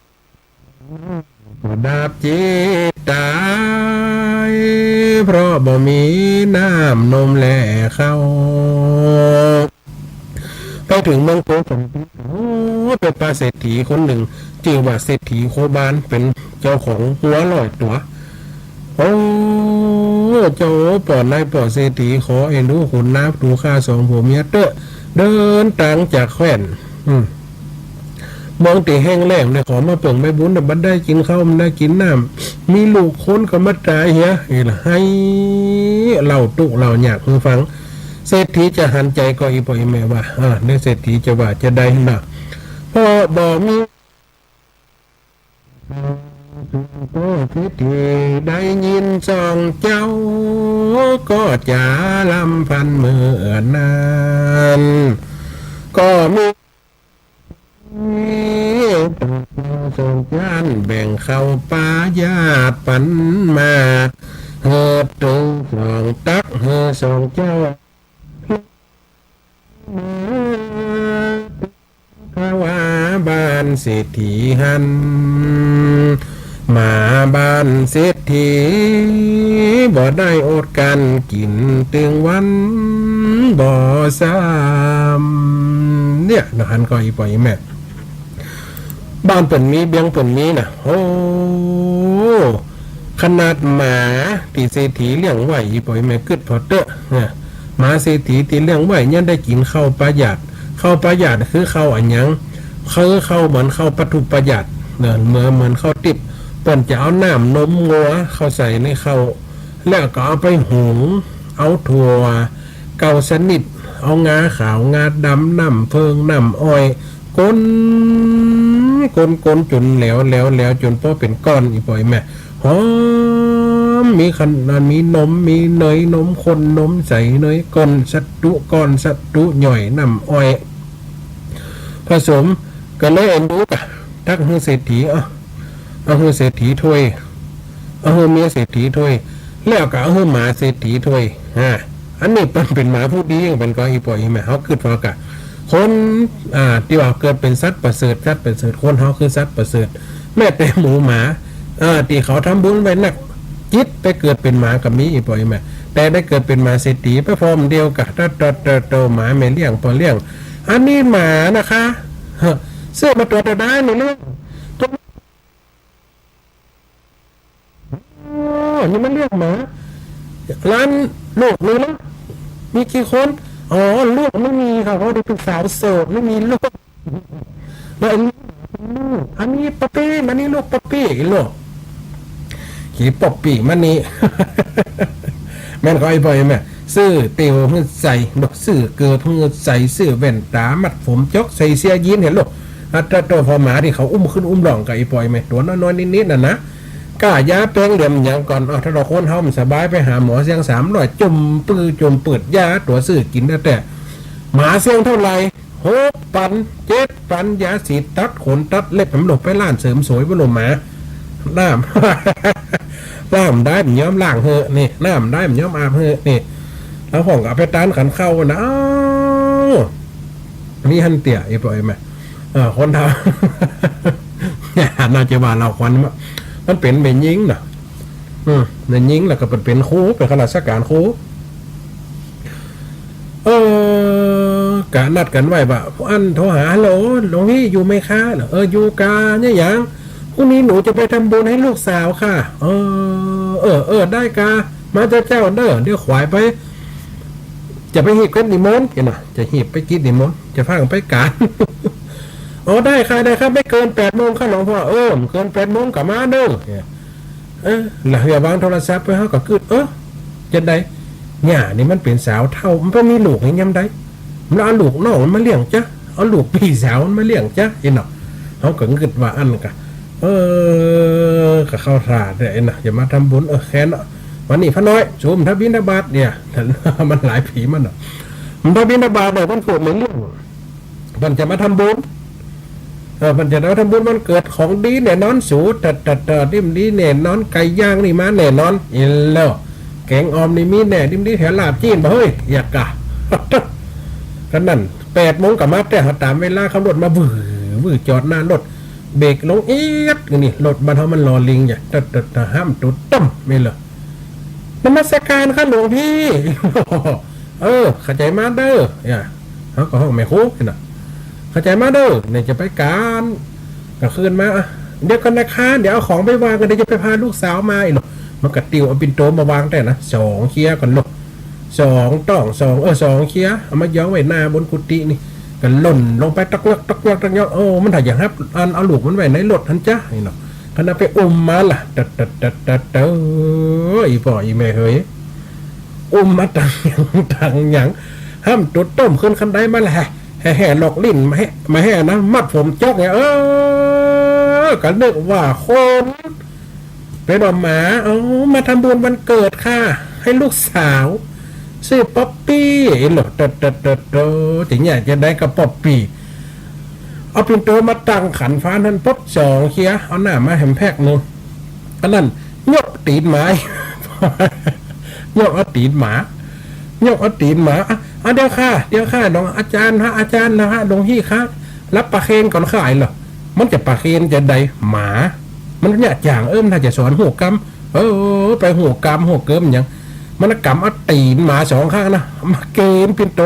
ก็ดาบจิตต๋าย เพราะบ่มีน้ำนมและข้าว ไปเถิงเมืองโกสัมพี โอ้ ไปปะเศรษฐีคนนึ่ง จื้อว่าเศรษฐีโคบาน เป๋นเจ้าของงัวร้อยตั๋ว โอ้ เจ้าป้อนายป้อเศรษฐี ขอเอ็นดูขุนนางตุ๊กข้าสองผัวเมียเต๊อะ เดินตางจากแคว่น อืม เมืองตี้แห้งแล้ง ได้ขอมาเปิงใบบุญ บ่ได้กิ๋นข้าว บ่ได้กิ๋นน้ำ มีลูกคนก็มาต๋ายเหีย เอ้ยละ ไห้เล่าตุ๊กข์เล่ายากหื้อฟัง เศรษฐีจะหันใจ๋ก่ออีป้ออีแม่ว่า อ่า เดี๋ยวเศรษฐีจะว่าจะใดนะ เพราะบ่มี ป้อเศรษฐีได้ยินสองเจ้า ก็จ๋าลำพันเมื่อนั้น ก็มี สองจานแบ่งข้าวปายาดปันมา หื้อเถิงสองตัก หื้อสองเจ้า ข้าว่าบ้านเศรษฐีหั้น มาบ้านเศรษฐี บ่ได้อดก๋านกิ๋นตึงวันบ่สำ เนี่ย หันก่ออีป้ออีแม่ บ้านเปิ้นมี เบียงเปิ้นมีนะ โอ้ ขนาดหมาตี้เศรษฐีเลี้ยงไว้ อีป้ออีแม่กึ๊ดผ่อเต๊อะ เนี่ย หมาเศรษฐีตี้เลี้ยงไว้ยังได้กิ๋นข้าวปายาด ข้าวปายาดคือข้าวอะหยัง คือข้าวเหมือนข้าวปะทุปายาด เนี่ย เหมือน เหมือนข้าวติ๊บ เปิ้นจะเอาน้ำนมงัวเข้าใส่ในข้าว แล้วก็เอาไปหุง เอาถั่วเก้าชนิด เอางาขาว งาดำ น้ำเผิง น้ำอ้อย ก๋น ก๋น ก๋นจ๋นแหลว แหลว แหลวจ๋นปอเป๋นก้อน อีป้ออีแม่ หอม มีขนาด มีนม มีเนย นมข้น นมใส เนยก้อน สาตุ๊ก้อน สาตุ๊หย่อย น้ำอ้อย ผสม ก็เลยเอ็นดูกะ ตักหื้อเศรษฐี เอา เอาหื้อเศรษฐีถ้วย เอาหื้อเมียเศรษฐีถ้วย แล้วก็เอาหื้อหมาเศรษฐีถ้วย อ่า อันนี้เปิ้นเป๋นหมาผู้ดี เปิ้นก่ออีป้ออีแม่ เฮากึ๊ดผ่อกะ คน อ่า ตี้ว่าเกิดเป๋นสัตว์ประเสริฐ สัตว์ประเสริฐ คนเฮาคือสัตว์ประเสริฐ แม้แต่หมูหมา อ่า ตี้เขาทำบุญไว้นัก จิตไปเกิดเป๋นหมาก็มี อีป้อแม่ แต่ได้เกิดเป๋นหมาเศรษฐีไปฟอร์มเดียวกะ โต โต โต โต หมาแม่เลี้ยงป้อเลี้ยง อันนี้หมานะคะ เฮ้อ ซื้อมาตั๋วเต้าใดนี่ลูก โอ้ นี่มันเลี้ยงหมา หลานลูกนี่ละ มีกี่คน อ๋อ ลูกไม่มีค่ะ เพราะว่าเดี๋ยวเป็นสาวโสด ไม่มีลูก แล้วอันนี้ลูก อันนี้ป๊อปปี้ อันนี้ลูกป๊อปปี้ ลูก ขี้ป๊อปปี้มานี่ แม่นก่อ อีป้อแม่ ซื้อเตียวหื้อใส่ ลูก ซื้อเกิบหื้อใส่ ซื้อแว่นต๋า มัดผมจ๊อก ใส่เสื้อยีนส์ หันลูก อ่ะ โต โต พอหมาตี้เขาอุ้มขึ้นอุ้มล่องก่อ อีป้อแม่ ตั๋วน้อยๆ นิดๆ น่ะนะ ก้ายาแปงเหลี่ยมหยังก่อน อ้าว ถ้าเฮาคนเฮาบ่สบาย ไปหาหมอเสียงสามร้อย จุ่มปื้อจุ่มปืด ยาตั๋วซื้อกิ๋นแต๊ๆ หมาเสียงเต้าใด หกปัน เจ็ดปัน ยาสีตัดขนตัดเล็บ หันลูก ไปร้านเสริมสวยบ่ลูก หมา น้ำ ล้างบ่ได้บ่ยอมล้างหื้อ นี่ น้ำบ่ได้บ่ยอมอาบหื้อ นี่ แล้วห้องก็เอาไปตานขันเข้านะ อ้าว นี่หั้นเตี้ย อีป้อแม่ เออ คนเฒ่า น่าจะว่าเล่าขวัญ มันเป๋นแม่ญิงน่ะ อืม แม่ญิงแล้วก็เป๋น เป๋นครู เป๋นข้าราชก๋านครู เออ กะนัดกั๋นไว้ว่า อันโทรหา ฮัลโหล หลวงพี่อยู่ไหมคะ เออ อยู่กา เนี่ยหยัง พรุ่งนี้หนูจะไปทำบุญให้ลูกสาวค่ะ เออ เออ เออ ได้กา มาเจ้าเจ้าเด้อ เดี๋ยวขวายไป จะไปหีบกิจนิมนต์ เห็นน่ะ จะหีบไปกิจนิมนต์ จะพากั๋นไปกา อ๋อ ได้ค่ะ ได้ค่ะ ไม่เกินแปดโมงค่ะหลวงพ่อ เออ ไม่เกินแปดโมงก็มาเด้อ เนี่ย เออ แล้วเฮาวางโทรศัพท์ไป เฮาก็กึ๊ด เออ จะใด เนี่ย นี่มันเป๋นสาวเฒ่า มันบ่มีลูกหื้อยามใด มันเอาลูกน้องมันมาเลี้ยงจ๊ะ เอาลูกปี้สาวมันมาเลี้ยงจ๊ะ เห็นเนาะ เฮาก็กึ๊ดว่าอั้นกะ เออ ก็เข้าท่าแต๊เนาะ จะมาทำบุญ เออ แค่นั้น วันนี้พระน้อย สูบ่บิณฑบาตเนี่ย มันหลายปี๋มาเนาะ บ่บิณฑบาตเนี่ย วันโกนเหมือนเรื่อง เปิ้นจะมาทำบุญ เออ เปิ้นจะมาทำบุญวันเกิด ของดีแน่นอนสู เตอะเตอะเตอะ ดิมดีแน่นอน ไก่ย่างนี่มาแน่นอน อีแล้ว แก๋งอ่อมนี่มีแน่ ดิมดีแถวลาบจีนบ่เฮ้ย อยากกะ ก็นั่น แปดโมงก็มาแต๊ เฮาต๋ามเวลา ขับรถมา วื้อ วื้อ จอดหน้ารถ เบรกลงเอี๊ยด นี่ รถบ้านเฮามันลอลิง อย่า เตอะเตอะเตอะ ห้ามตุ๊ดต้ม นี่เลย นมัสการค่ะหลวงพี่ เออ เข้าใจ๋มาเด้อ เนี่ย เฮาก็ฮ้องแม่ครูน่ะ เข้าใจ๋มาเด้อ เนี่ยจะไปกา ก็คืนมา อ่ะ เดี๋ยวก่อนนะคะ เดี๋ยวเอาของไปวางก่อน เดี๋ยวจะไปพาลูกสาวมา อีหนอ มันก็ติวเอาปิ่นโตมาวางแต๊นะ สองเคี้ยก่อนลูก สองต้อง สอง เออ สองเคี้ย เอามาย้องไว้หน้าบนกุฏินี่ ก็หล่นลงไปตักยักตักยักตักยัก โอ้ มันถ้าอยากฮับ อันเอาลูกมันไว้ในรถหั้นจ๊ะ อีหนอ คันเอาไปอุ้มมาล่ะ เตอะเตอะเตอะเตอะเตอะ อีป้ออีแม่เฮ้ย อุ้มมาตังหยังตังหยัง ห้ามตุ๊ดต้ม ขึ้นคันไดมาแหละ แห่ๆ หลอกลิ้นมาแห่ มาแห่นะ มัดผมจ๊อกเนี่ย เออ ก็นึกว่าคน เป๋นหมา เอามาทำบุญวันเกิดค่ะ ให้ลูกสาว ซื่อป๊อปปี้ เหรอ เตอะเตอะเตอะเตอะ จะเนี่ยจะใดกับป๊อปปี้ เอาปิ่นโตมาตั้งขันฟ้าหั้นปุ๊บ สองเคี้ย เอาน้ำมาแหมแพ็กหนึ่ง อันนั้น ยกตีนหมา ยกเอาตีนหมา ยกเอาตีนหมา อ่ะ อ่ะ เดี๋ยวค่ะ เดี๋ยวค่ะ หลวงอาจ๋ารย์ฮะ อาจ๋ารย์นะฮะ หลวงพี่คะ รับประเคนก่อนค่ะ อีหนอ มันจะประเคนจะใด หมา มันเนี่ยจ๋าง เออ มันน่าจะสอนฮู้กำ เออ ไปฮู้กำฮู้เกิมหยัง มันกำเอาตีนหมาสองข้างนะ มาเกณฑ์ปิ่นโต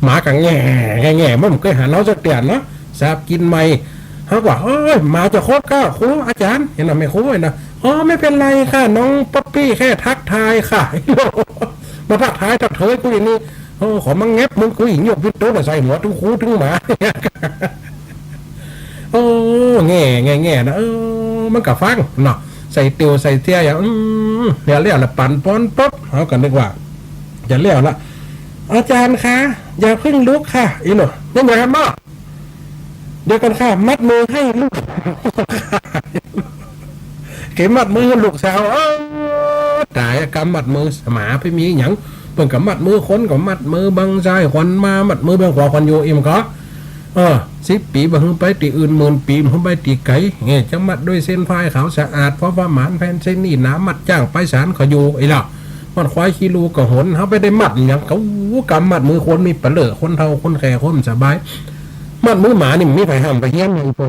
หมาก็แง่ แง่ แง่ มันบ่เกยหันเฮาสักเตื้อเนาะ สาบกิ๋นใหม่ เฮาก็ว่า โอ๊ย หมาจะคดก้า ครู อาจ๋ารย์ เห็นน่ะ แม่ครูเห็นน่ะ อ๋อ ไม่เป็นไรค่ะ น้องป๊อปปี้แค่ทักทายค่ะ มาทักทายทักเถิยกูอย่างนี้ โอ้ ขอมาแงบมึง กูอีก ยกปิ่นโตน่ะ ใส่หัวตึงครูตึงหมา โอ้ แง่ แง่ แง่นะ เออ มันก็ฟังเนาะ ใส่ติวใส่เตี้ยอย่าง อืม แล้ว แล้วละปั๋นปอนปุ๊บ เฮาก็นึกว่า จะแล้วละ อาจ๋ารย์คะ อย่าเพิ่งลุกค่ะ อีหนอ ยังไงครับเนาะ เดี๋ยวก่อนค่ะ มัดมือให้ลูก เกยมัดมือลูกสาว เออ ต๋าย กำมัดมือ หมาไปมีหยัง เปิ้นก็มัดมือ คนก็มัดมือเบื้องซ้าย ขวัญมา มัดมือเบื้องขวา ขวัญอยู่ อิ่มก็ เออ สิบปี๋บ่หื้อไปตี้อื่น หมื่นปี๋บ่หื้อไปตี้ไก๋ แง่ จักมัดด้วยเส้นฝ้ายขาวสะอาด เพราะว่าหมานแผ่นเส้นนี้หนา มัดจ้างไปศาลก็อยู่ อีหนอ มัดควายขี้ลูกก็หน เฮาไปได้มัดหยัง เขากำมัดมือคนมีเปลือ คนเฒ่า คนแก่ คนบ่สบาย มัดมือหมานี่มีไผห้ามไผเฮี้ยน อีป้อ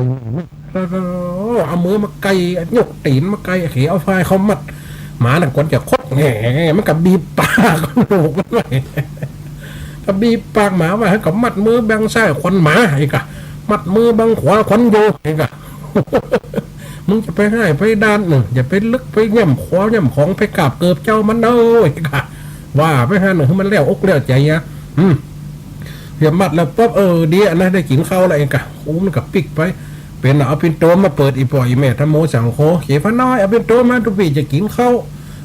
เอามือมาไก่ ยกตี๋นมาไก่ เขเอาฝ้ายเข้ามัด หมานั่นกว่าจะคด แหม มันก็บีบปากลูกมันไว้ ก็บีบปากหมาไว้ ก็มัดมือบังซ้ายขวัญหมา ไอ้กะ มัดมือบังขวาขวัญโย ไอ้กะ มึงจะไปฮ้ายไปด้านนึ่ง อย่าไปลึกไปย่ำขวาย่ำของ ไปกราบเกิบเจ้ามันเอ้ย ไอ้กะ ว่าไปหั้น หื้อมันแล้วอกแล้วใจ๋อะ อืม เหียบมัดแล้วปั๊บ เออ ดีอะนะ ได้กิ๋นข้าวแล้ว ไอ้กะ โอ้ มันก็ปิ๊กไป เป๋นเอาปิ่นโตมาเปิด อี่ป้ออี่แม่ ธรรมโมสังโฆ เขฟ้าน้อย เอาปิ่นโตมา ตุ๊ปี้จะกิ๋นข้าว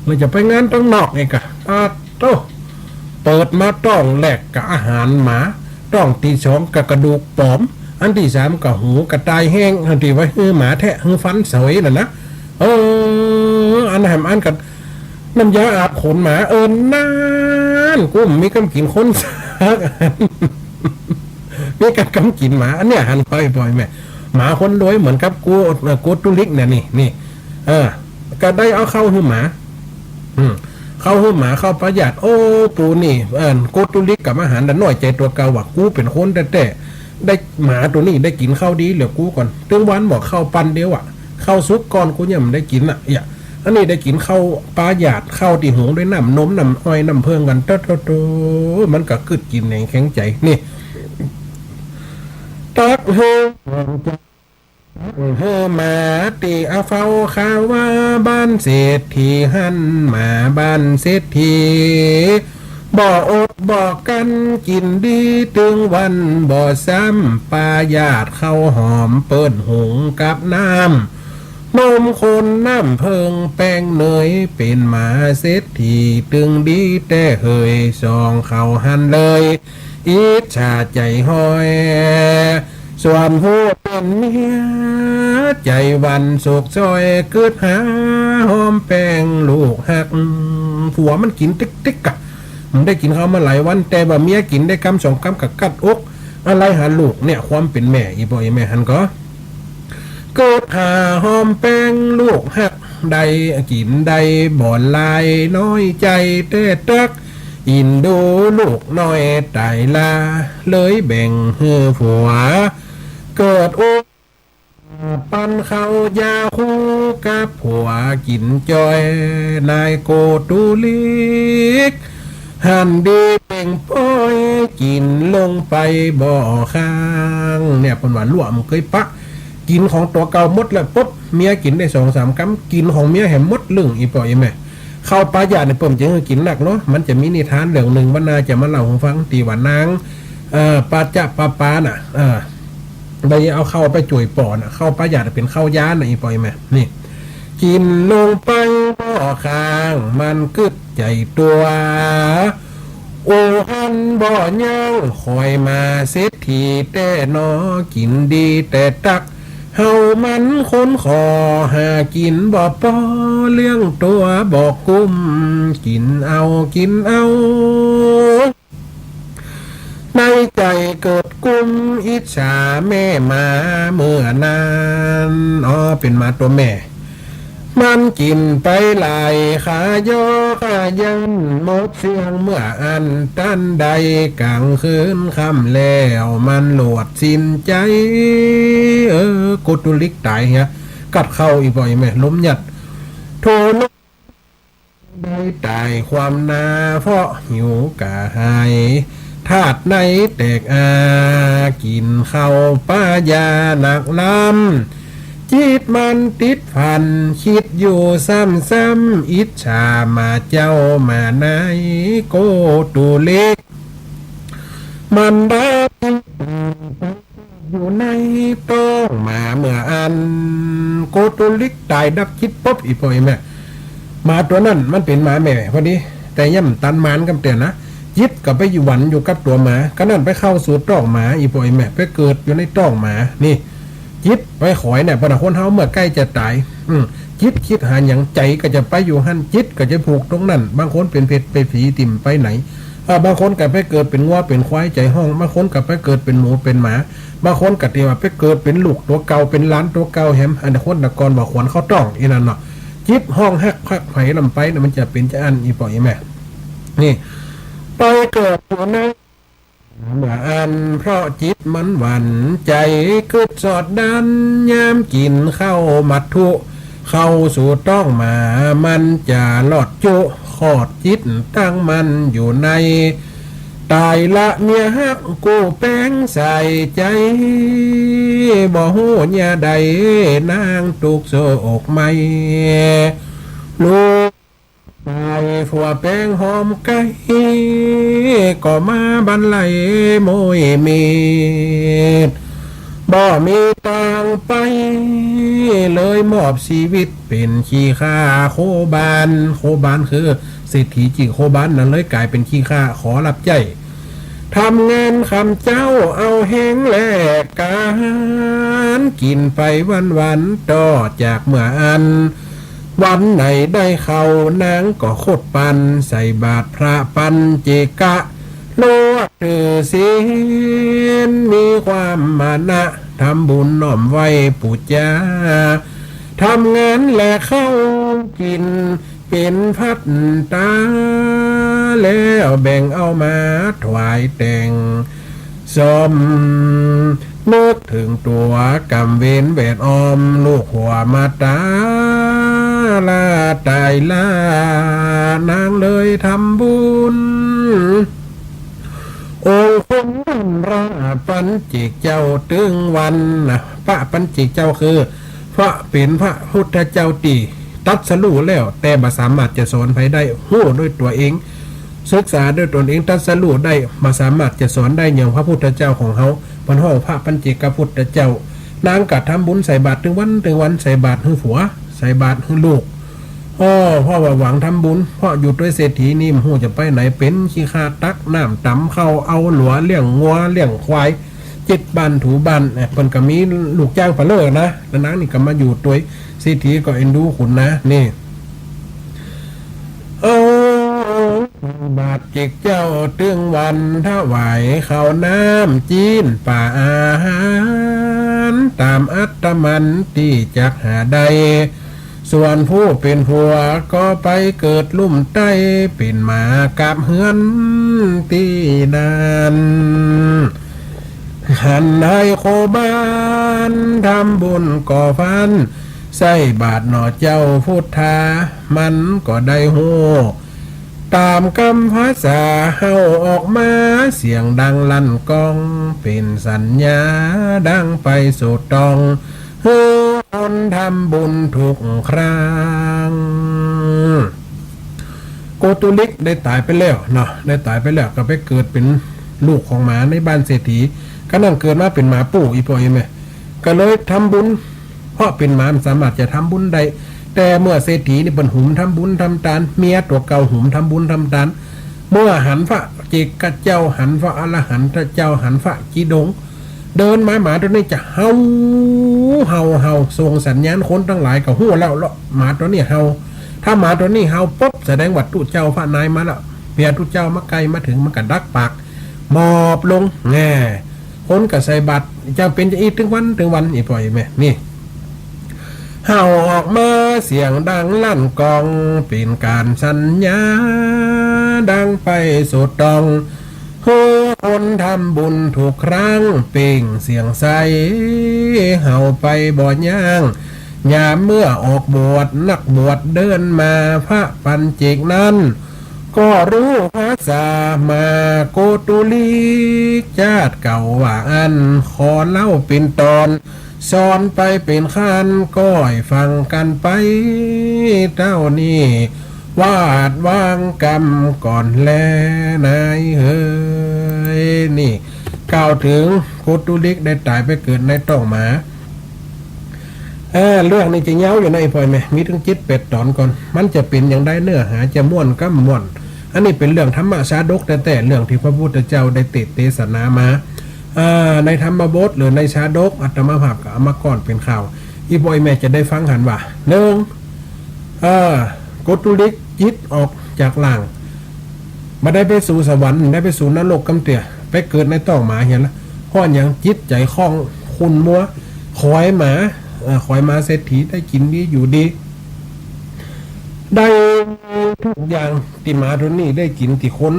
หรือจะไปงานตังนอก ไอ้กะ ปาดโต้ เปิดมาต๊องแรกก็อาหารหมา ต๊องตี้สองก็กระดูกป๋อม อันตี้สามก็หูกระต่ายแห้ง อันตี้ว่าหื้อหมาแทะ หื้อฟันเสยน่ะนะ เออ อันแหมอันก็ น้ำยาอาบขนหมา เออ นั่น กูมีกำกิ๋นคนสักอัน มีกำกิ๋นหมา อันเนี้ยหันไปบ่อยแม่ หมาคนรวยเหมือนกับกู เอ่อ กูตุลิกเนี่ย นี่ นี่ เออ ก็ได้เอาข้าวหื้อหมา อืม ข้าวหื้อหมา ข้าวปลาหยาด โอ้ ปูนี่ เออ กูตุลิกกับอาหาร แต่น้อยใจ๋ตั๋วเก่าว่ะ กูเป๋นคนแต๊ๆ ได้หมาตั๋วนี้ได้กิ๋นข้าวดีเหลือกูก่อน ตึงวันบอกข้าวปันเดียวอะ ข้าวสุกก้อนกูยังบ่ได้กิ๋นอะ เอี่ย อันนี้ได้กิ๋นข้าวปลาหยาด ข้าวตี้หุงด้วยน้ำนม น้ำอ้อย น้ำเผิ้งกั๋น โต๊ะๆๆ มันก็กึ๊ดกิ๋นแหนงแข็งใจ๋ นี่ ตักหื้อ หื้อหมาตี้อาเฝ้าข้าว่าบ้านเศรษฐีหั้น หมาบ้านเศรษฐี บ่อดบ่กั๋นกิ๋นดีตึงวัน บ่ซ้ำปลาหยาดข้าวหอมเปิ้นหุงกับน้ำนมข้นน้ำเผิ้งแป้งเนย เป๋นหมาเศรษฐีตึงดีแต๊เหย ส่องเขาหั้นเลย อิจฉาใจ๋ฮ้อย ส่วนผู้เป๋นเมีย ใจ๋หวั่นโศกซ้อย กึ๊ดหาหอมแป้งลูกฮัก ผัวมันกิ๋นติ๊กๆ อะ มันได้กิ๋นข้าวมาหลายวัน แต่ว่าเมียกิ๋นได้กำสองกำก็กั๊ดอก อะไหลหาลูกเนี่ย ความเป๋นแม่ อี่ป้ออี่แม่หั้นก็ กึ๊ดหาหอมแป้งลูกฮัก ได้กิ๋นได้บ่หลาย น้อยใจ๋แต๊ตั๊ก อินดูลูกน้อยต๋ายลา เลยแบ่งหื้อผัว เกิดอุปันข้าวยาคูกับผัวกิ๋นจ้อย นายโกตุลิก หันดีเป่งป้อย กิ๋นลงไปบ่ข้าง เนี่ย เปิ้นว่าลัวะมันเกยปะ กิ๋นของตั๋วเก่าหมดแล้วปุ๊บ เมียกิ๋นได้สองสามกำ กิ๋นของเมียแหมหมดลึ่ง อี่ป้ออี่แม่ ข้าวปลาหยาดเนี่ยเปิ้นจะหื้อกิ๋นนักเนาะ มันจะมีนิทานเรื่องนึ่ง วันหน้าจะมาเล่าหื้อฟัง ตี้ว่านาง เอ่อ ปัจจะปาปาน่ะ เอ่อ ได้เอาข้าวไปจ้วยป้อน่ะ ข้าวปลาหยาดเป๋นข้าวยาน่ะ อี่ป้ออี่แม่ นี่ กิ๋นลงไปบ่ข้าง มันกึ๊ดใจ๋ตั๋ว โอหั้นบ่ยั้ง ข้อยหมาเศรษฐีแต๊หนอ กิ๋นดีแต๊ตั๊ก เฮามันคนขอ หากิ๋นบ่ปอ เลี้ยงตั๋วบ่กุ้ม กิ๋นเอา กิ๋นเอา ในใจ๋เกิดกุ้มอิจฉาแม่หมาเมื่อนั้น อ๋อ เป๋นหมาตั๋วแม่ มันกิ๋นไปหลาย ขายอขยันหมดเสี้ยงเมื่ออั้น ตันใดก๋างคืนค่ำแล้ว มันหลวดสิ้นใจ๋ เออ โกตุลิกต๋ายเหีย กั๊ดข้าว อี่ป้ออี่แม่ ลมหยัด โถ ได้ต๋ายความนา เพราะหิวกระหาย ธาตุในแตกอา กิ๋นข้าวปลาหยาดหนักล้ำ จิตมันติดพัน กึ๊ดอยู่ซ้ำๆ อิจฉาหมาเจ้าหมานาย โกตุลิก มันได้ อยู่ในต๊องหมาเมื่ออั้น โกตุลิกต๋ายดับจิตปุ๊บ อี่ป้ออี่แม่ หมาตั๋วนั้นมันเป๋นหมาแม่พอดี แต่ยังบ่ตันหมานกำเตื้อนะ จิตก็ไปอยู่หวันอยู่กับตั๋วหมา กระนั้นไปเข้าสู่ต๊องหมา อี่ป้ออี่แม่ ไปเกิดอยู่ในต๊องหมา นี่ จิตไปขอยเนี่ย เปิ้นว่าคนเฮาเมื่อใก้จะต๋าย อืม จิตกึ๊ดหาหยัง ใจ๋ก็จะไปอยู่หั้น จิตก็จะผูกตรงนั้น บางคนเป๋นเผตเป๋นผี ติ่มไปไหน เออ บางคนก็ไปเกิดเป๋นงัวเป๋นควายใจ๋ฮ้อง บางคนก็ไปเกิดเป๋นหมูเป๋นหมา บางคนก็ตี้ว่าไปเกิดเป๋นลูกตั๋วเก่า เป๋นหลานตั๋วเก่าแหม อันคนตะก่อนว่าขวัญเข้าต๊อง อี่นั่นเนาะ จิตฮ้องฮักภักใผลำไปเนี่ย มันจะเป๋นจาอั้น อี่ป้ออี่แม่ นี่ ไปเกิดอยู่ใน เมื่ออั้นเพราะจิตมันหวั่นใจ๋ กึ๊ดสอดดั้น ยามกิ๋นข้าวมัตถุ เข้าสู่ต๊องหมา มันจะรอดจุ ขอดจิตตั้งมั่นอยู่ใน ต๋ายละเมียฮักกู้แป๋งใส่ใจ๋ บ่ฮู้เยียะใด นางตุ๊กโศกไหม้ ลูก ต๋ายผัวแป๋งหอมใก้ ก็มาบันไลโมยเมด บ่มีตางไป เลยมอบชีวิตเป๋นขี้ข้าโคบ้าน โคบ้านคือเศรษฐีจื้อโคบ้านนั้น เลยก๋ายเป๋นขี้ข้าขอฮับใจ๊ ทำงานค่ำเจ๊าเอาแฮงแลกก๋าน กิ๋นไปวันๆ ต่อจากเมื่ออั้น วันไหนได้ข้าวนางก็คดปัน ใส่บาตรพระปัญเจกะ ลวกถือศีล มีความมานะ ทำบุญน้อมไหว้ปู๋จา ทำงานแลกข้าวกิ๋น เป๋นภัตตา แล้วแบ่งเอามาถวายแต่ง สมนึกเถิงตั๋วก๋รรมเวรแวดอ้อม ลูกหัวมาต๋าละต๋ายละ นางเลยทำบุญ องค์คุณพระปัญเจกเจ้าตึงวันนะ พระปัญเจกเจ้าคือ พระเป๋นพระพุทธเจ้าตี้ตรัสรู้แล้ว แต่บ่สามารถจะสอนใผได้ ฮู้ด้วยตั๋วเอง ศึกษาด้วยตนเอง ตรัสรู้ได้ บ่สามารถจะสอนได้อย่างพระพุทธเจ้าของเฮา เปิ้นฮ้องพระปัญเจกพุทธเจ้า นางก็ทำบุญใส่บาตรตึงวันตึงวัน ใส่บาตรหื้อผัว ใส่บาตรหื้อลูก อ้อ เพราะว่าหวังทำบุญ เพราะอยู่ตวยเศรษฐีนี่ บ่ฮู้จะไปไหน เป๋นขี้ข้าตักน้ำตำข้าว เอาหลัวเลี้ยงงัวเลี้ยงควาย เจ็ดบ้านถูบ้าน เอ่อ เปิ้นก็มีลูกจ้างเปล่านะ แล้วนางนี่ก็มาอยู่ตวย เศรษฐีก็เอ็นดูขุนนะ นี่ เอาบาตรเจกเจ้าตึงวัน ถวายข้าวน้ำจี๋นป๋าอาหาร ต๋ามอัตตมันตี้จักหาได้ ส่วนผู้เป๋นผัวก็ไปเกิดลุ่มใต้ เป๋นหมากาบเฮือนตี้นั้น หันให้โคบ้านทำบุญก่อฟัน ใส่บาตรหน่อเจ้าพุทธา มันก็ได้ฮู้ ต๋ามกำภาษาเฮาออกมา เสียงดังลั่นก้อง เป๋นสัญญาดังไปสู่ต๊อง หื้อคนทำบุญทุกครั้ง โกตุลิกได้ต๋ายไปแล้วเนาะ ได้ต๋ายไปแล้วก็ไปเกิดเป๋นลูกของหมาในบ้านเศรษฐี ก็นั่นเกิดมาเป๋นหมาปู้ อี่ป้ออี่แม่ ก็เลยทำบุญ เพราะเป๋นหมามันสามารถจะทำบุญได้ แต่เมื่อเศรษฐีนี่เปิ้นหุมทำบุญทำตาน เมียตั๋วเก่าหุมทำบุญทำตาน เมื่อหันพระเจกเจ้า หันพระอรหันตเจ้า หันพระกิดง เดินมา หมาตั๋วนี้จะเห่า เห่า เห่า ส่งสัญญาณคนตังหลายก็ฮู้แล้ว หมาตั๋วนี้เห่า ถ้าหมาตั๋วนี้เห่าปุ๊บ แสดงว่าตุ๊เจ้าฟ้านายมาแล้ว เมื่อตุ๊เจ้ามาใก้มาเถิง มันก็ดักปาก หมอบลงแง่ คนก็ใส่บาตร จะเป๋นจะอี้ตึงวันตึงวัน อี่ป้ออี่แม่ นี่ เห่าออกมาเสียงดังลั่นก้อง เป๋นก๋านสัญญาดังไปสู่ต๊อง หื้อคนทำบุญทุกครั้ง เปล่งเสียงใส เห่าไปบ่หย่าง ยามเมื่อออกบวช นักบวชเดินมา พระปัญเจกนั้น ก็ฮู้ภาษาหมา โกตุลิกจาติเก่าว่าอั้น ขอเล่าเป๋นต๋อน สอนไปเป๋นขั้น ก้อยฟังกั๋นไปเต้านี้ วาดวางกำก่อนแลนายเฮย นี่ กล่าวเถิงโกตุลิกได้ต๋ายไปเกิดในต๊องหมา เออ เรื่องนี้จะยาวอยู่นะ อี่ป้ออี่แม่ มีตึงเจ็ดแปดต๋อนก่อน มันจะเป๋นอย่างใด เนื้อหาจะม่วนกำม่วน อันนี้เป๋นเรื่องธรรมชาดกแต๊ๆ เรื่องตี้พระพุทธเจ้าได้เตสน์เตสนามา อ่า ในธรรมบทหรือในชาดก อาตมาภาพก็เอามาก้อนเป๋นข่าว อี่ป้ออี่แม่จะได้ฟังหันว่า นึ่ง อ่า โกตุลิกจิตออกจากร่าง บ่ได้ไปสู่สวรรค์ ได้ไปสู่นรกกำเตื้อ ไปเกิดในต๊องหมาเหียละ เพราะหยัง จิตใจ๋ข้องขุ่นมัว ขอยหมา เอ่อ ขอยหมาเศรษฐีได้กิ๋นดีอยู่ดี ได้ ทุกอย่างตี้หมาตั๋วนี้ได้กิ๋นตี้คน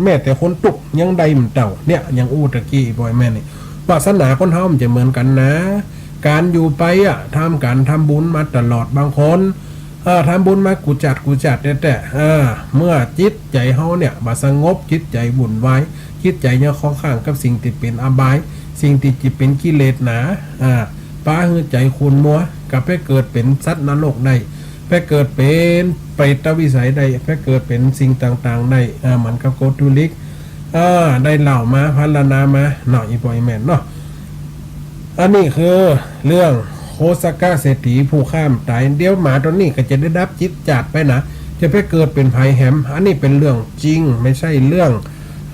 แม้แต่คนตุ๊กข์ยังได้บ่เต้า เนี่ย อย่างอู้ตะกี้ป้อแม่นี่ วาสนาคนเฮามันจะเหมือนกั๋นนะ ก๋านอยู่ไปอะ ทำก๋านทำบุญมาตลอด บางคน เออ ทำบุญมากู้จ๊าดกู้จ๊าดแต๊ๆ เออ เมื่อจิตใจ๋เฮาเนี่ยบ่สงบ จิตใจ๋วุ่นวาย จิตใจ๋ยังคล้องข้างกับสิ่งตี้เป๋นอบาย สิ่งตี้จะเป๋นกิเลสหนา อ่า ปาหื้อใจ๋ขุ่นมัว ก็ไปเกิดเป๋นสัตว์นรกได้ ไปเกิดเป๋นเปรตวิสัยได้ ไปเกิดเป๋นสิ่งต่างๆ ได้ อ่า เหมือนกับโกตุลิก อ่า ได้เล่ามา พรรณนามา เนาะ อี่ป้ออี่แม่เนาะ อันนี้คือเรื่องโคสกเศรษฐีผู้ฆ่าต๋าย เดี๋ยวหมาตั๋วนี้ก็จะได้ดับจิตจ๊าดไปนะ จะไปเกิดเป๋นใผแหม อันนี้เป๋นเรื่องจริง ไม่ใช่เรื่อง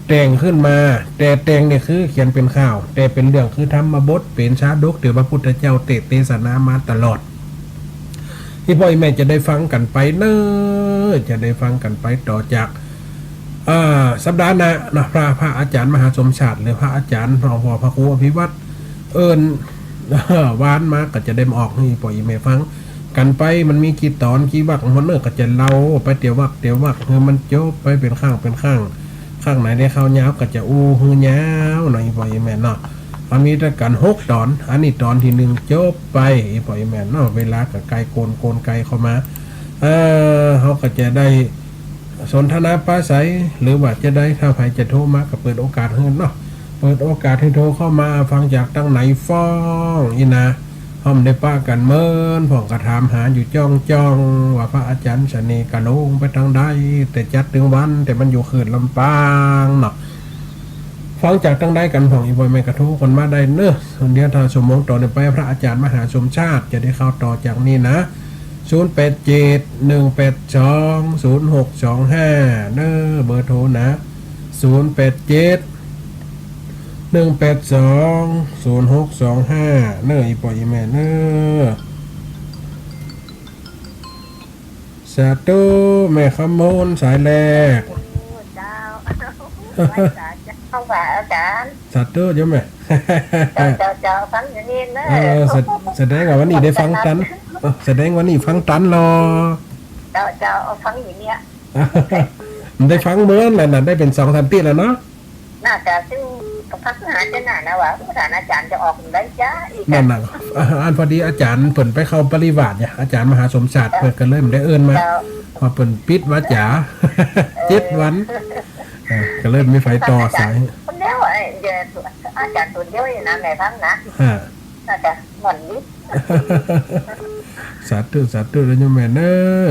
แต่งขึ้นมา แต่แต่งเนี่ยคือเขียนเป๋นข่าว แต่เป๋นเรื่องคือธรรมบท เป๋นชาดกตี้พระพุทธเจ้าเตสนามาตลอด อี่ป้ออี่แม่จะได้ฟังกั๋นไปเนาะ จะได้ฟังกั๋นไปต่อจาก อ่า สัปดาห์หน้าเนาะ พระ พระอาจ๋ารย์มหาสมชาติ หรือพระอาจ๋ารย์หลวงพ่อพระครูอภิวัฒน์ เอิ้น วานมาก็จะได้มาออกหื้ออี่ป้ออี่แม่ฟังกั๋นไป มันมีกี่ต๋อนกี่วรรค หมดเนาะ ก็จะเล่าไปเตียววรรคเตียววรรค หื้อมันจบไปเป๋นครั้งเป๋นครั้ง ครั้งไหนได้ข่าวยาวก็จะอู้หื้อยาวเนาะ อี่ป้ออี่แม่เนาะ มันมีตวยกั๋นหกต๋อน อันนี้ต๋อนตี้หนึ่งจบไป อี่ป้ออี่แม่เนาะ เวลาก็ใก้โกน โกนใก้เข้ามา เออ เฮาก็จะได้ สนทนาปราศรัย หรือว่าจะได้ ถ้าใผจะโทรมาก็เปิดโอกาสหื้อเนาะ เปิดโอกาสหื้อโทรเข้ามา ฟังจากตังไหนฟ้อง อี้นะ เฮาบ่ได้ปะกั๋นเมิน พ่องก็ถามหาอยู่จ้องๆ ว่าพระอาจ๋ารย์เสน่ห์กะลงไปตังใด แต่จัดตึงวัน แต่มันอยู่เขตลำปางเนาะ ฟังจากตังใดกั๋นพ่อง อี่ป้ออี่แม่ก็โทรกั๋นมาได้เนาะ เดี๋ยวถ้าชั่วโมงต่อเนี่ยไป พระอาจ๋ารย์มหาสมชาติจะได้เข้าต่อจากนี้นะ ศูนย์แปดเจ็ด หนึ่งแปดสอง ศูนย์หกสองห้า เนาะ เบอร์โทรนะ ศูนย์แปดเจ็ด หนึ่งแปดสอง ศูนย์หกสองห้า เนาะ อี่ป้ออี่แม่เนาะ สาธุ แม่คำมนต์สายแรก เจ้า ไหว้สาเจ้า อาจ๋ารย์ สาธุโยมแม่ เจ้า เจ้า เจ้า ฟังอยู่นี่เนาะ เออ แส- แสดงว่าวันนี้ได้ฟังตัน เออ แสดงวันนี้ฟังตันลอ เจ้า เจ้า ฟังอยู่เนี่ย ได้ฟังเมินแล้วนะ ได้เป๋นสองสามตี้แล้วเนาะ น่าจะซึ่งก็พักหาเจ้าหน้านะว่า ท่านอาจ๋ารย์จะออกได้จ้า อี้ นั่นน่ะ อันพอดีอาจ๋ารย์เปิ้นไปเข้าปริวาสเนี่ย อาจ๋ารย์มหาสมชาติ เปิ้นก็เลยบ่ได้เอิ้นมา เจ้า ว่าเปิ้นปิดวาจ๋า เออ เจ็ดวัน เออ ก็เลยบ่มีใผต่อสาย คนเดียว เอ่อ เดี๋ยวอาจ๋ารย์คนเดียวนี่นะ แม่ฟังนะ ฮะ น่าจะม่วนดี สาธุ สาธุ เนาะโยมแม่เนาะ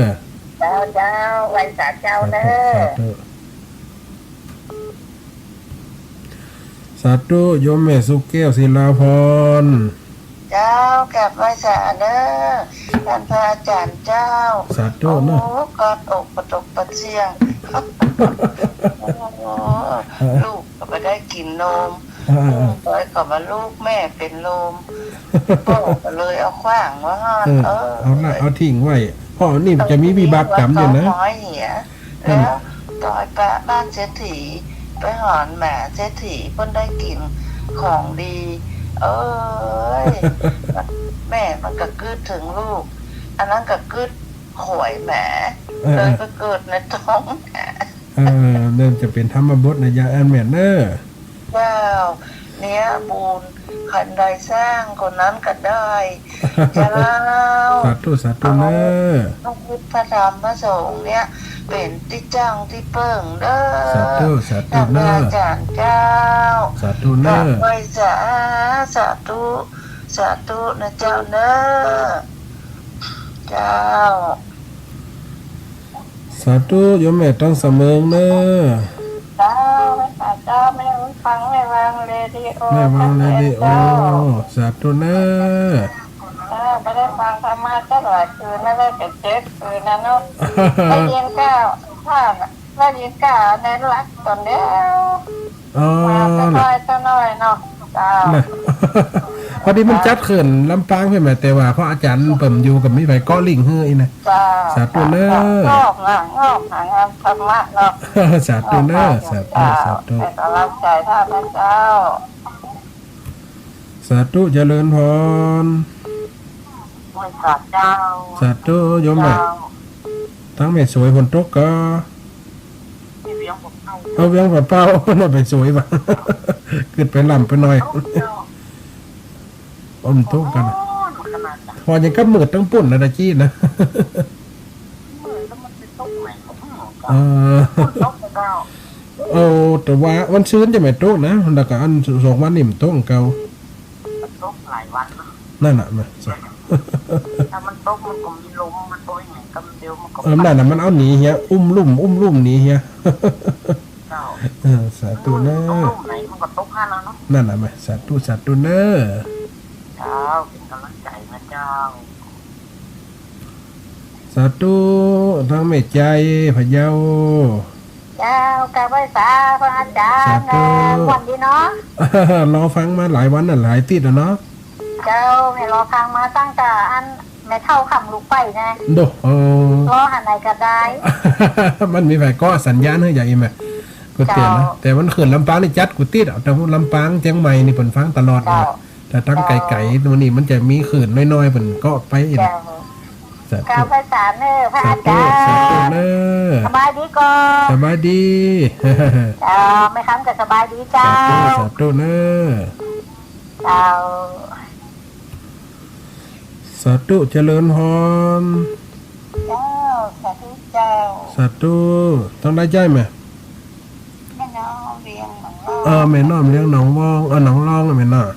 เจ้า เจ้า ไหว้สาเจ้าเนาะ สาธุ สาธุ โยมแม่สุแก้ว ศิลาพร เจ้า กราบไหว้สาเนาะ ท่านพระอาจ๋ารย์เจ้า สาธุเนาะ โอ้ กอดอกปะตกปะเสี้ยง โอ้ ลูกก็บ่ได้กิ๋นนม เออ เออ เออ ก็มาลูกแม่เป๋นลม ป้อก็เลยเอาขว้างไว้หั้น เออ เออ เอาละ เอาทิ้งไว้ เพราะนี่มันจะมีวิบากกรรมอยู่นะ เออ เอาทิ้งไว้ สองร้อยเหีย นั่น แล้วต่อไปบ้านเศรษฐี ไปหอนหมาเศรษฐี เปิ้นได้กิ๋นของดี เอ้ย แม่มันก็กึ๊ดเถิงลูก อันนั้นก็กึ๊ดขวยหมา เออ เลยไปเกิดในต๊องหมา เออ นั่นจะเป๋นธรรมบทนะ ยายอันแม่นเนาะ เจ้า เนี่ยบุญ คันใดสร้างคนนั้นก็ได้ เจ้า สาธุ สาธุเนาะ เอาพระพุทธพระธรรมพระสงฆ์เนี่ย เป๋นตี้จั้งตี้เปิ้งเนาะ สาธุ สาธุเนาะ ท่านอาจ๋ารย์เจ้า สาธุเนาะ กราบไหว้สา สาธุ สาธุนะเจ้าเนาะ เจ้า สาธุ โยมแม่ตังสะเมิงเนาะ เจ้า แม่สาเจ้า แม่ฟัง แม่วางเรดิโอ แม่วางเรดิโอ เจ้า สาธุเนาะ เออ บ่ได้ฟังธรรมะตั้งหลายคืนแล้ว ได้แต่เจ็ดคืนนะเนาะ ได้ยินก้าว ถ้าได้ยินก้าวในหลักต๋นเดียว อ๋อ มาแต่น้อยแต่น้อยเนาะ เจ้า น่ะ พอดีมันจัดเขินลำปางเพื่อนมาแต่ว่าเพราะอาจ๋ารย์เปิ้นอยู่ก็มีไผเกาะลิงก์หื้ออี้นะ เจ้า สาธุเนาะ งอกงาม งอกงามธรรมะเนาะ สาธุเนาะ สาธุ เจ้า สาธุ ให้กำลังใจท่านนะเจ้า สาธุ เจริญพร ไหว้สาเจ้า สาธุ โยมแม่ เจ้า ตางแม่สวยฝนตกก่อ เวียงปะเป้า เออ เวียงปะเป้า น่ะไปสวยบ่ะ กึ๊ดไปล่ำไปหน่อย อ้อมตกกั๋นน่ะ ฮ้อนขนาดนั้น ฮ้อนอย่างกับมืดตังปุ้นน่ะตะกี้น่ะ มืดแล้วมันไปตกไหนของมัน เออ ตกแล้ว เออ แต่ว่าวันซืนจะไม่ตกนะ แล้วก็อันสองวันนี่มันตกเก่า มันตกหลายวันนะ นั่นน่ะ มา ถ้ามันตกมันก็มีลม มันตกอย่างกำเดียวมันก็ เออ นั่นน่ะ มันเอาหนีเหีย อุ้มลุ่ม อุ้มลุ่มหนีเหีย เจ้า เออ สาธุเนอะ อืม ตกลุ่มไหนมันก็ตกหั้นแล้วเนาะ นั่นน่ะ มา สาธุ สาธุเนอะ เจ้า เป๋นก๋ำลังใจ๋นะเจ้า สาธุ ตางแม่ใจ๋ พะเยา เจ้า กราบไหว้สาพระอาจารย์ สาธุ เอ่อ ม่วนดีเนาะ รอฟังมาหลายวันน่ะ หลายติ๊ดแล้วเนาะ เจ้า แม่รอฟังมาตั้งแต่อันแม่เฒ่าค่ำลูกไปนะ โด เออ รอหันไหนก็ได้ มันมีไผเกาะสัญญาณหื้ออย่างอี้แม่ ก็เตียนนะ เจ้า แต่มันขึ้นลำปางนี่จั๊ดกู้ติ๊ดอะ แต่ลำปางเจียงใหม่นี่เปิ้นฟังตลอดเลย เจ้า แต่ตางไก๋ๆ โน่นนี่มันจะมีคลื่นน้อยๆ เปิ้นเกาะไป เจ้า สาธุ กราบไหว้สาเนอะ พระอาจารย์ สาธุ สาธุเนอะ สบายดีก่อ สบายดี เจ้า แม่คำก็สบายดีเจ้า สาธุ สาธุเนอะ เจ้า สาธุ เจริญพร เจ้า สาธุเจ้า สาธุ ตางใดใจ้แม่ แม่น้อมเวียงหนองล่อง เออ แม่น้อมเวียงหนองว่อง เออ หนองล่อง แม่น้อม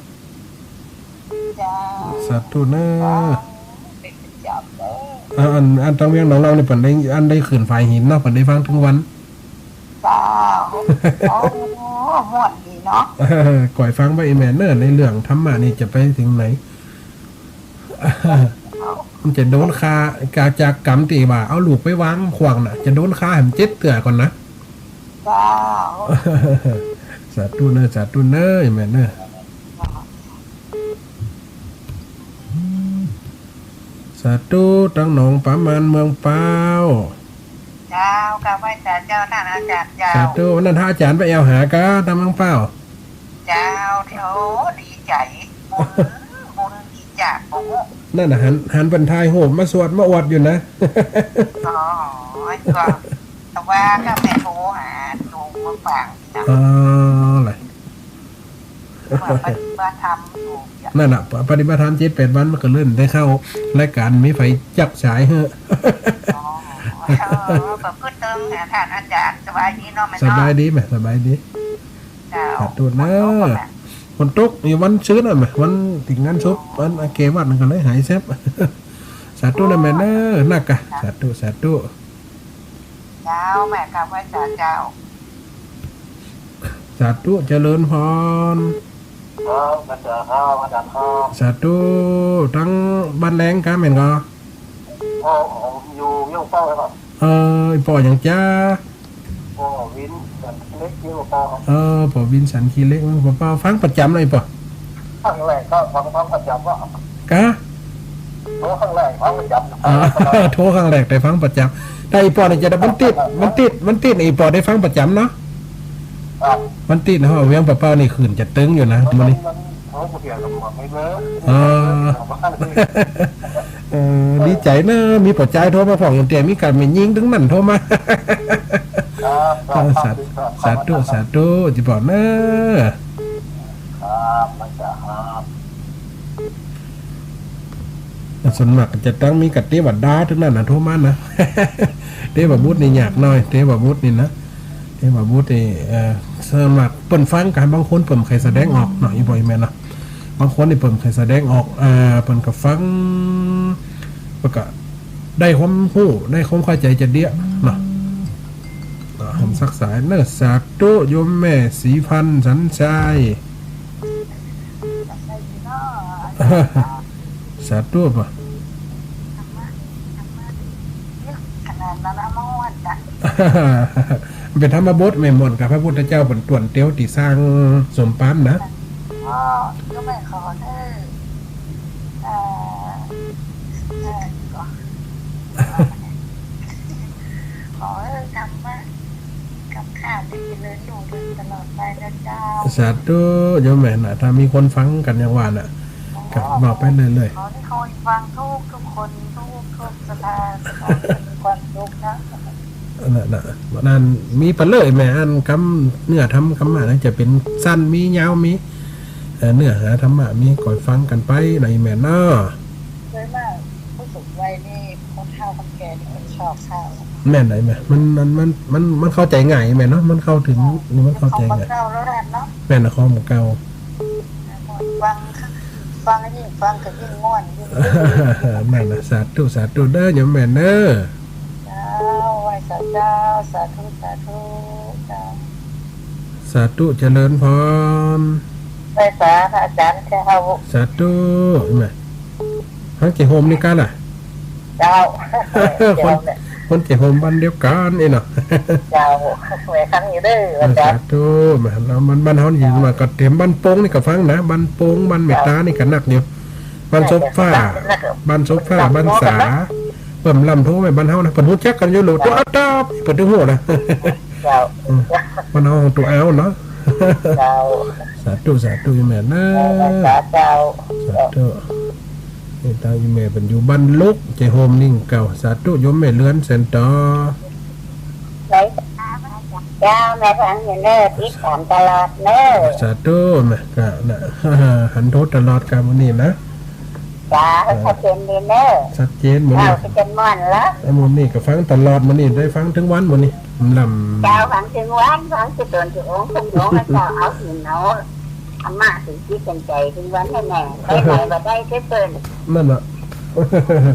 เจ้า สาธุเนอะ ฟังเป๋นประจ๋ำเด้อ อ่า อัน อันตางเวียงหนองล่องนี่เปิ้นได้ อันได้ขึ้นฝายหินเนาะ เปิ้นได้ฟังตึงวัน เจ้า โอ้ ม่วนดีเนาะ เออ ก่อยฟังไปอีแม่เนอะ ในเรื่องธรรมะนี่จะไปเถิงไหน มันจะโดนฆ่า กาจากกรรมตี้ว่าเอาลูกไปวางขว้างน่ะ จะโดนฆ่าหั้นเจ็ดเตื้อก่อนนะ เจ้า สาธุเนอะ สาธุเนอะ แม่เนอะ สาธุ ตางหนองป๋ามานเมืองปาว เจ้า กราบไหว้สาเจ้าต้านอาจ๋ารย์เจ้า สาธุ วันนั้นถ้าอาจ๋ารย์ไปแอ่วหาก้า ตางเมืองปาว เจ้า โอ้ ดีใจ๋ บุญ บุญดีจัก โอ้ นั่นน่ะ หัน หันเปิ้นถ่ายรูปมาสวดมาอวดอยู่นะ อ๋อ ก็ แต่ว่าก็ไปโทรหาหลวงพ่อฝางนี่นะ อ๋อ เหรอ ว่าปฏิบัติธรรมอยู่อย่าง นั่นน่ะ ปฏิบัติธรรมเจ็ดแปดวันมันก็เริ่มได้เข้ารายก๋าน มีไผจับสายหื้อ อ๋อ เออ ก็คือเติมหาต้านอาจ๋ารย์ สบายดีเนาะแม่เนาะ สบายดีแม่ สบายดี เจ้า สาธุเนอะ ฝนตกแม่ ฝนตกนี่วันซืนน่ะแม่ วันตี้งานศพ วันอาแก่วัดนั่นก็เลยหายแซบ สาธุนะแม่เนอะ นักกะ สาธุ สาธุ เจ้า แม่กราบไหว้สาเจ้า สาธุ เจริญพร ครับ อาจ๋ารย์ครับ อาจ๋ารย์ครับ สาธุ ตางบ้านแลงกะแม่นก่อ พ่อผมอยู่เวียงเป้าครับ เออ อีป้อหยังจ๊ะ ป้อวินสันเล็กเวียงเป้าครับ เออ ป้อวินสันขี้เหล็กเวียงเป้า ฟังประจ๋ำเลยป้อ ฟังแรกก็ฟัง ฟังประจ๋ำว่า กะ โทรครั้งแรกฟังประจ๋ำ อ่า โทรครั้งแรกแต่ฟังประจ๋ำ แต่อีป้อนี่จะได้ มันติด มันติด มันติด อีป้อได้ฟังประจ๋ำเนาะ ครับ มันติดนะ เวียงปะเป้านี่คลื่นจะตึงอยู่นะ มัน มื้อนี้ มัน โอ้ บ่เถียงกันบ่ ไม่เลิก อ๋อ เออ ดีใจ๋เนอะ มีป้อจายโทรมาพ่อง แต่มีก้าแม่ญิงตึงนั้นโทรมา ครับ ครับ เออ สา ครับ สาธุ สาธุ จิป้อเนอะ ครับ มันจะ ครับ ส่วนมากจะต้องมีกะเตวดาตึงนั้นน่ะโทรมานะ เตวบุตรนี่ยากหน่อย เตวบุตรนี่นะ เตวบุตรนี่ เอ่อ ส่วนมากเปิ้นฟังกัน บางคนเปิ้นบ่ใค่แสดงออกเนาะ อีป้ออีแม่เนาะ บางคนนี่เปิ้นบ่ใค่แสดงออก อ่า เปิ้นก็ฟัง เปิ้นก็ได้ความฮู้ ได้ความเข้าใจ๋จะเดี้ยเนาะ อ่า ผมสักสายเนอะ สาธุ โยมแม่ศรีพันธ์ สันชัย สาธุป่ะ ขนาดนั้นนะ ม่วนจ้ะ เป๋นธรรมบท แม่นม่วนกับพระพุทธเจ้าเปิ้นตวนเตียวตี้สร้างสมภารนะ อ๋อ ก็แม่ขอเด้อ เอ่อ เอ่อ ก่อน ขอให้ธรรมะกับข้าได้เจริญรุ่งเรืองตลอดไปนะเจ้า สาธุ โยมแม่นะ ถ้ามีคนฟังกั๋นอย่างว่าน่ะ ครับ ว่าไปเรื่อยๆ ขอให้คนฟังทุกๆ คน ทุกๆ สถาน ขอให้มีความสุขนะ นั่นน่ะ นั่น มีปะเลยแม่ อันกำ เนื้อธรรมกำมานะ จะเป๋นสั้นมียาวมี เอ่อ เนื้อหาธรรมะมี ก็ฟังกั๋นไปนะ อีแม่เนาะ โดยมากผู้สูงวัยนี่ คนเฒ่าคนแก่นี่เปิ้นชอบฟัง แม่นไหนแม่ มัน มัน มัน มัน มันเข้าใจ๋ง่ายแม่เนาะ มันเข้าเถิง นี่มันเข้าใจ๋ง่าย ของเก่าแล้วแหละเนาะ แม่นนะ ของเก่า ฟัง ฟังยิ่งฟังก็ยิ่งม่วน ยิ่ง นั่นน่ะ สาธุ สาธุเด้อ โยมแม่เนาะ เจ้า ไหว้สาเจ้า สาธุ สาธุ เจ้า สาธุ เจริญพร ไหว้สาพระอาจ๋ารย์เจ้า สาธุ แม่ ฮักเจ๊โฮมนี่กั๋นล่ะ เจ้า คน คนเจ๊โฮมบ้านเดียวกั๋นนี่เนาะ เจ้า แม่ฟังอยู่เด้อ เออ อาจ๋ารย์ สาธุ แม่ แล้วมัน บ้านเฮานี่ เจ้า มาก็เต๋มบ้านโป่งนี่ก็ฟังนะ บ้านโป่ง บ้านเมตตานี่ก็นักอยู่ บ้านศพฟ้า บ้านศพฟ้า บ้านสา เปิ้นลำโทรไปบ้านเฮานะ เปิ้นฮู้จักกั๋นอยู่โลด ตัวอ้าว เปิ้นถึงฮู้นะ เจ้า อืม บ้านเฮาตัวอ้าวเนาะ เจ้า สาธุ สาธุ อีแม่เนาะ สาธุ เจ้า สาธุ นี่ตาอีแม่เปิ้นอยู่บ้านลุก เจ๊โฮมนี่เก่า สาธุ โยมแม่เรือนแสนต่อ ไหว้สาเจ้า แม่ฟังอยู่เน้อ ติดต๋ามตลอดเน้อ สาธุ แม่ ก็นะ หันโทรตลอดกั๋นมื้อนี้นะ จ้า เออ ชัดเจนดีเน้อ ชัดเจนมื้อนี้ เจ้า ชัดเจนม่วนละ ไอ้มื้อนี้ก็ฟังตลอด มื้อนี้ได้ฟังเถิงวัน มื้อนี้ลำ เจ้า ฟังเถิงวัน ฟังจุดโดนจุดองค์ จุดองค์ แล้วเจ้า เอาหินเอาธรรมะสิงจิตสิงใจ๋เถิงวันแน่ๆ ไปไหนบ่ได้เสียเปิ้น นั่นน่ะ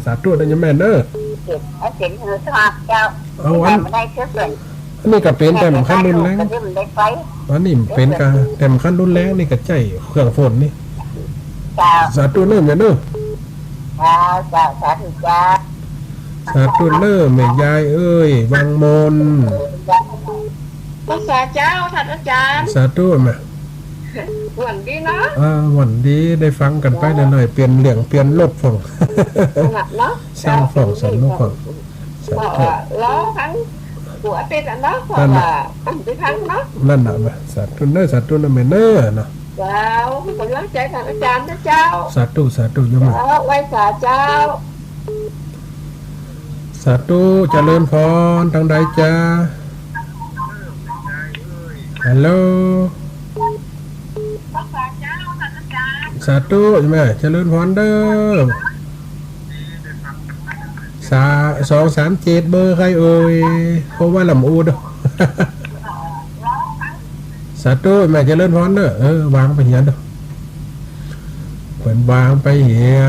สาธุนะโยมแม่เน้อ เก็บเอาเสียงหือชอบเจ้า เอาอัน ไปไหนบ่ได้เสียเปิ้น อันนี้ก็เป๋นแต้มขั้นรุนแรง ก็ได้ไป อันนี้เป๋นกาแต้มขั้นรุนแรงนี่ก็ใจ๊เครื่องฝนนี่ เจ้า สาธุเน้อแม่เน้อ เจ้า เจ้า สาธุเจ้า สาธุเน้อแม่ยายเอ้ย วังมน ไหว้สาเจ้า ท่านอาจ๋ารย์ สาธุแม่ หวันดีเนาะ อ่า หวันดี ได้ฟังกั๋นไปเรื่อยๆ เปลี่ยนเรื่องเปลี่ยนรสพ่อง สนุกเนาะ สร้างพ่อง สนุกพ่อง สาธุ ก็รอฟังหัวติดอะเนาะ เพราะว่า นั่นน่ะ ต้องไปฟังเนาะ นั่นน่ะ สาธุเน้อ สาธุเน้อแม่เน้อเนาะ เจ้า ให้ก๋ำลังใจ๋ท่านอาจ๋ารย์นะเจ้า สาธุ สาธุโยม เจ้า ไหว้สาเจ้า สาธุ เจริญพร ตางใดจ๊ะ ฮัลโหล สาธุ แม่ เจริญพรเด้อ สา สองสามเจ็ด เบอร์ใครเอ่ย เพราะว่าลำอูด สาธุ แม่ เจริญพรเด้อ เออ วางไปเหียเด้อ เปิ้นวางไปเหีย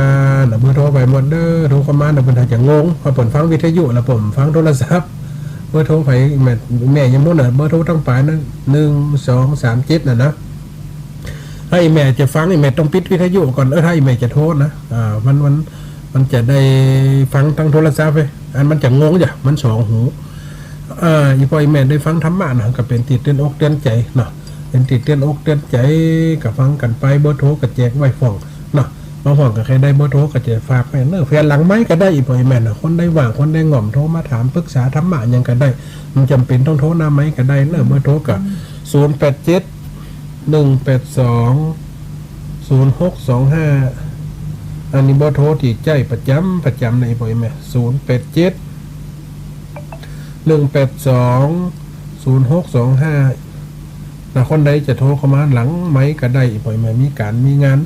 แล้วเบอร์โทรไปหมดเด้อ โทรเข้ามาเด้อ เปิ้นอาจจะงง เพราะเปิ้นฟังวิทยุ แล้วเปิ้นฟังโทรศัพท์ เบอร์โทรไป แม่ แม่ยังบ่เนาะ เบอร์โทรตางป๋ายนั้น หนึ่งสองสามเจ็ด น่ะนะ ถ้าอีแม่จะฟัง อีแม่ต้องปิดวิทยุก่อน เออ ถ้าอีแม่จะโทรนะ อ่า มัน มัน มันจะได้ฟังตางโทรศัพท์เว้ย อันมันจะงงจ้ะ มันสองหู อ่า อีพ่ออีแม่ได้ฟังธรรมะนะ ก็เป๋นตี้เตือนอกเตือนใจ๋เนาะ เป๋นตี้เตือนอกเตือนใจ๋ ก็ฟังกั๋นไป เบอร์โทรก็แจกไว้พ่องเนาะ บางพ่องก็ใค่ได้เบอร์โทรก็จะฝากไว้เนาะ แผ่นหลังไมค์ก็ได้ อีพ่ออีแม่เนาะ คนใดว่าง คนใดง่อม โทรมาถามปรึกษาธรรมะหยังก็ได้ บ่จำเป๋นต้องโทรหน้าไมค์ก็ได้เนาะ เบอร์โทรก็ ศูนย์แปดเจ็ด หนึ่งแปดสอง ศูนย์หกสองห้า อันนี้เบอร์โทรตี้ใจ๊ประจ๋ำประจ๋ำนะ อีพ่ออีแม่ ศูนย์แปดเจ็ด หนึ่งแปดสอง ศูนย์หกสองห้า ถ้าคนใดจะโทรเข้ามาหลังไมค์ก็ได้ อีพ่ออีแม่ มีก๋านมีงาน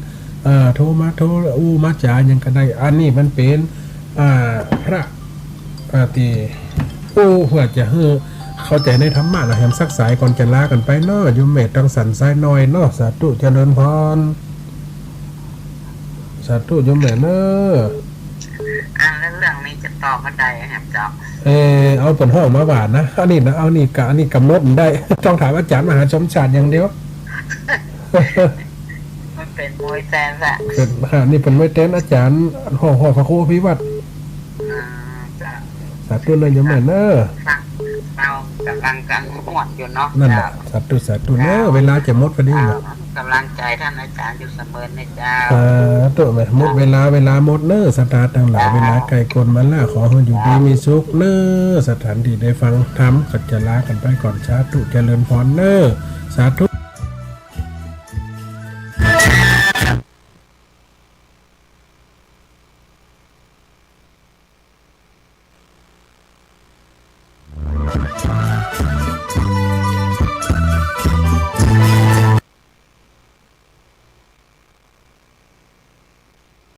เอ่อ โทรมา โทรอู้มาจ๋าหยังก็ได้ อันนี้มันเป๋น อ่า พระ อ่า ตี้อู้เปื้อจะหื้อเข้าใจ๋ในธรรมะนะ แหมสักสายก่อนจะลากั๋นไปเนาะ โยมแม่ตังสรรค์สายน้อยเนาะ สาธุ เจริญพร สาธุ โยมแม่เนาะ อ่า แล้วเรื่องนี้จะต่อเมื่อใดอะเจ้า เอ่อ เอาเปิ้นฮ้องมาว่านะ อันนี้นะ เอานี่กะ อันนี้ก๋ำหนดบ่ได้ ต้องถามอาจ๋ารย์มหาสมชาติอย่างเดียว มันเป๋นมวยแตนละ เป๋น อ่า นี่เป๋นมวยแตนอาจ๋ารย์ ฮ้อง ฮ้องพระครูอภิวัตร อ่า จ้ะ สาธุเน้อโยมแม่เนาะ ฟัง เฮาก่ำลังกั๋นม่วนอยู่เนาะ นั่นแหละ จ้ะ สาธุ สาธุเนาะ เวลาจะหมดพอดีเนาะ อ่า ก่ำลังใจ๋ท่านอาจ๋ารย์อยู่เสมอนะเจ้า สาธุแม่ หมดเวลา เวลาหมดเนาะ ศรัทธาตังหลาย เวลาใก้ก้นมาแล้ว ขอหื้ออยู่ดีมีสุขเนาะ สถานตี้ได้ฟังธรรม ก็จะลากั๋นไปก่อน สาธุ เจริญพรเนาะ สาธุ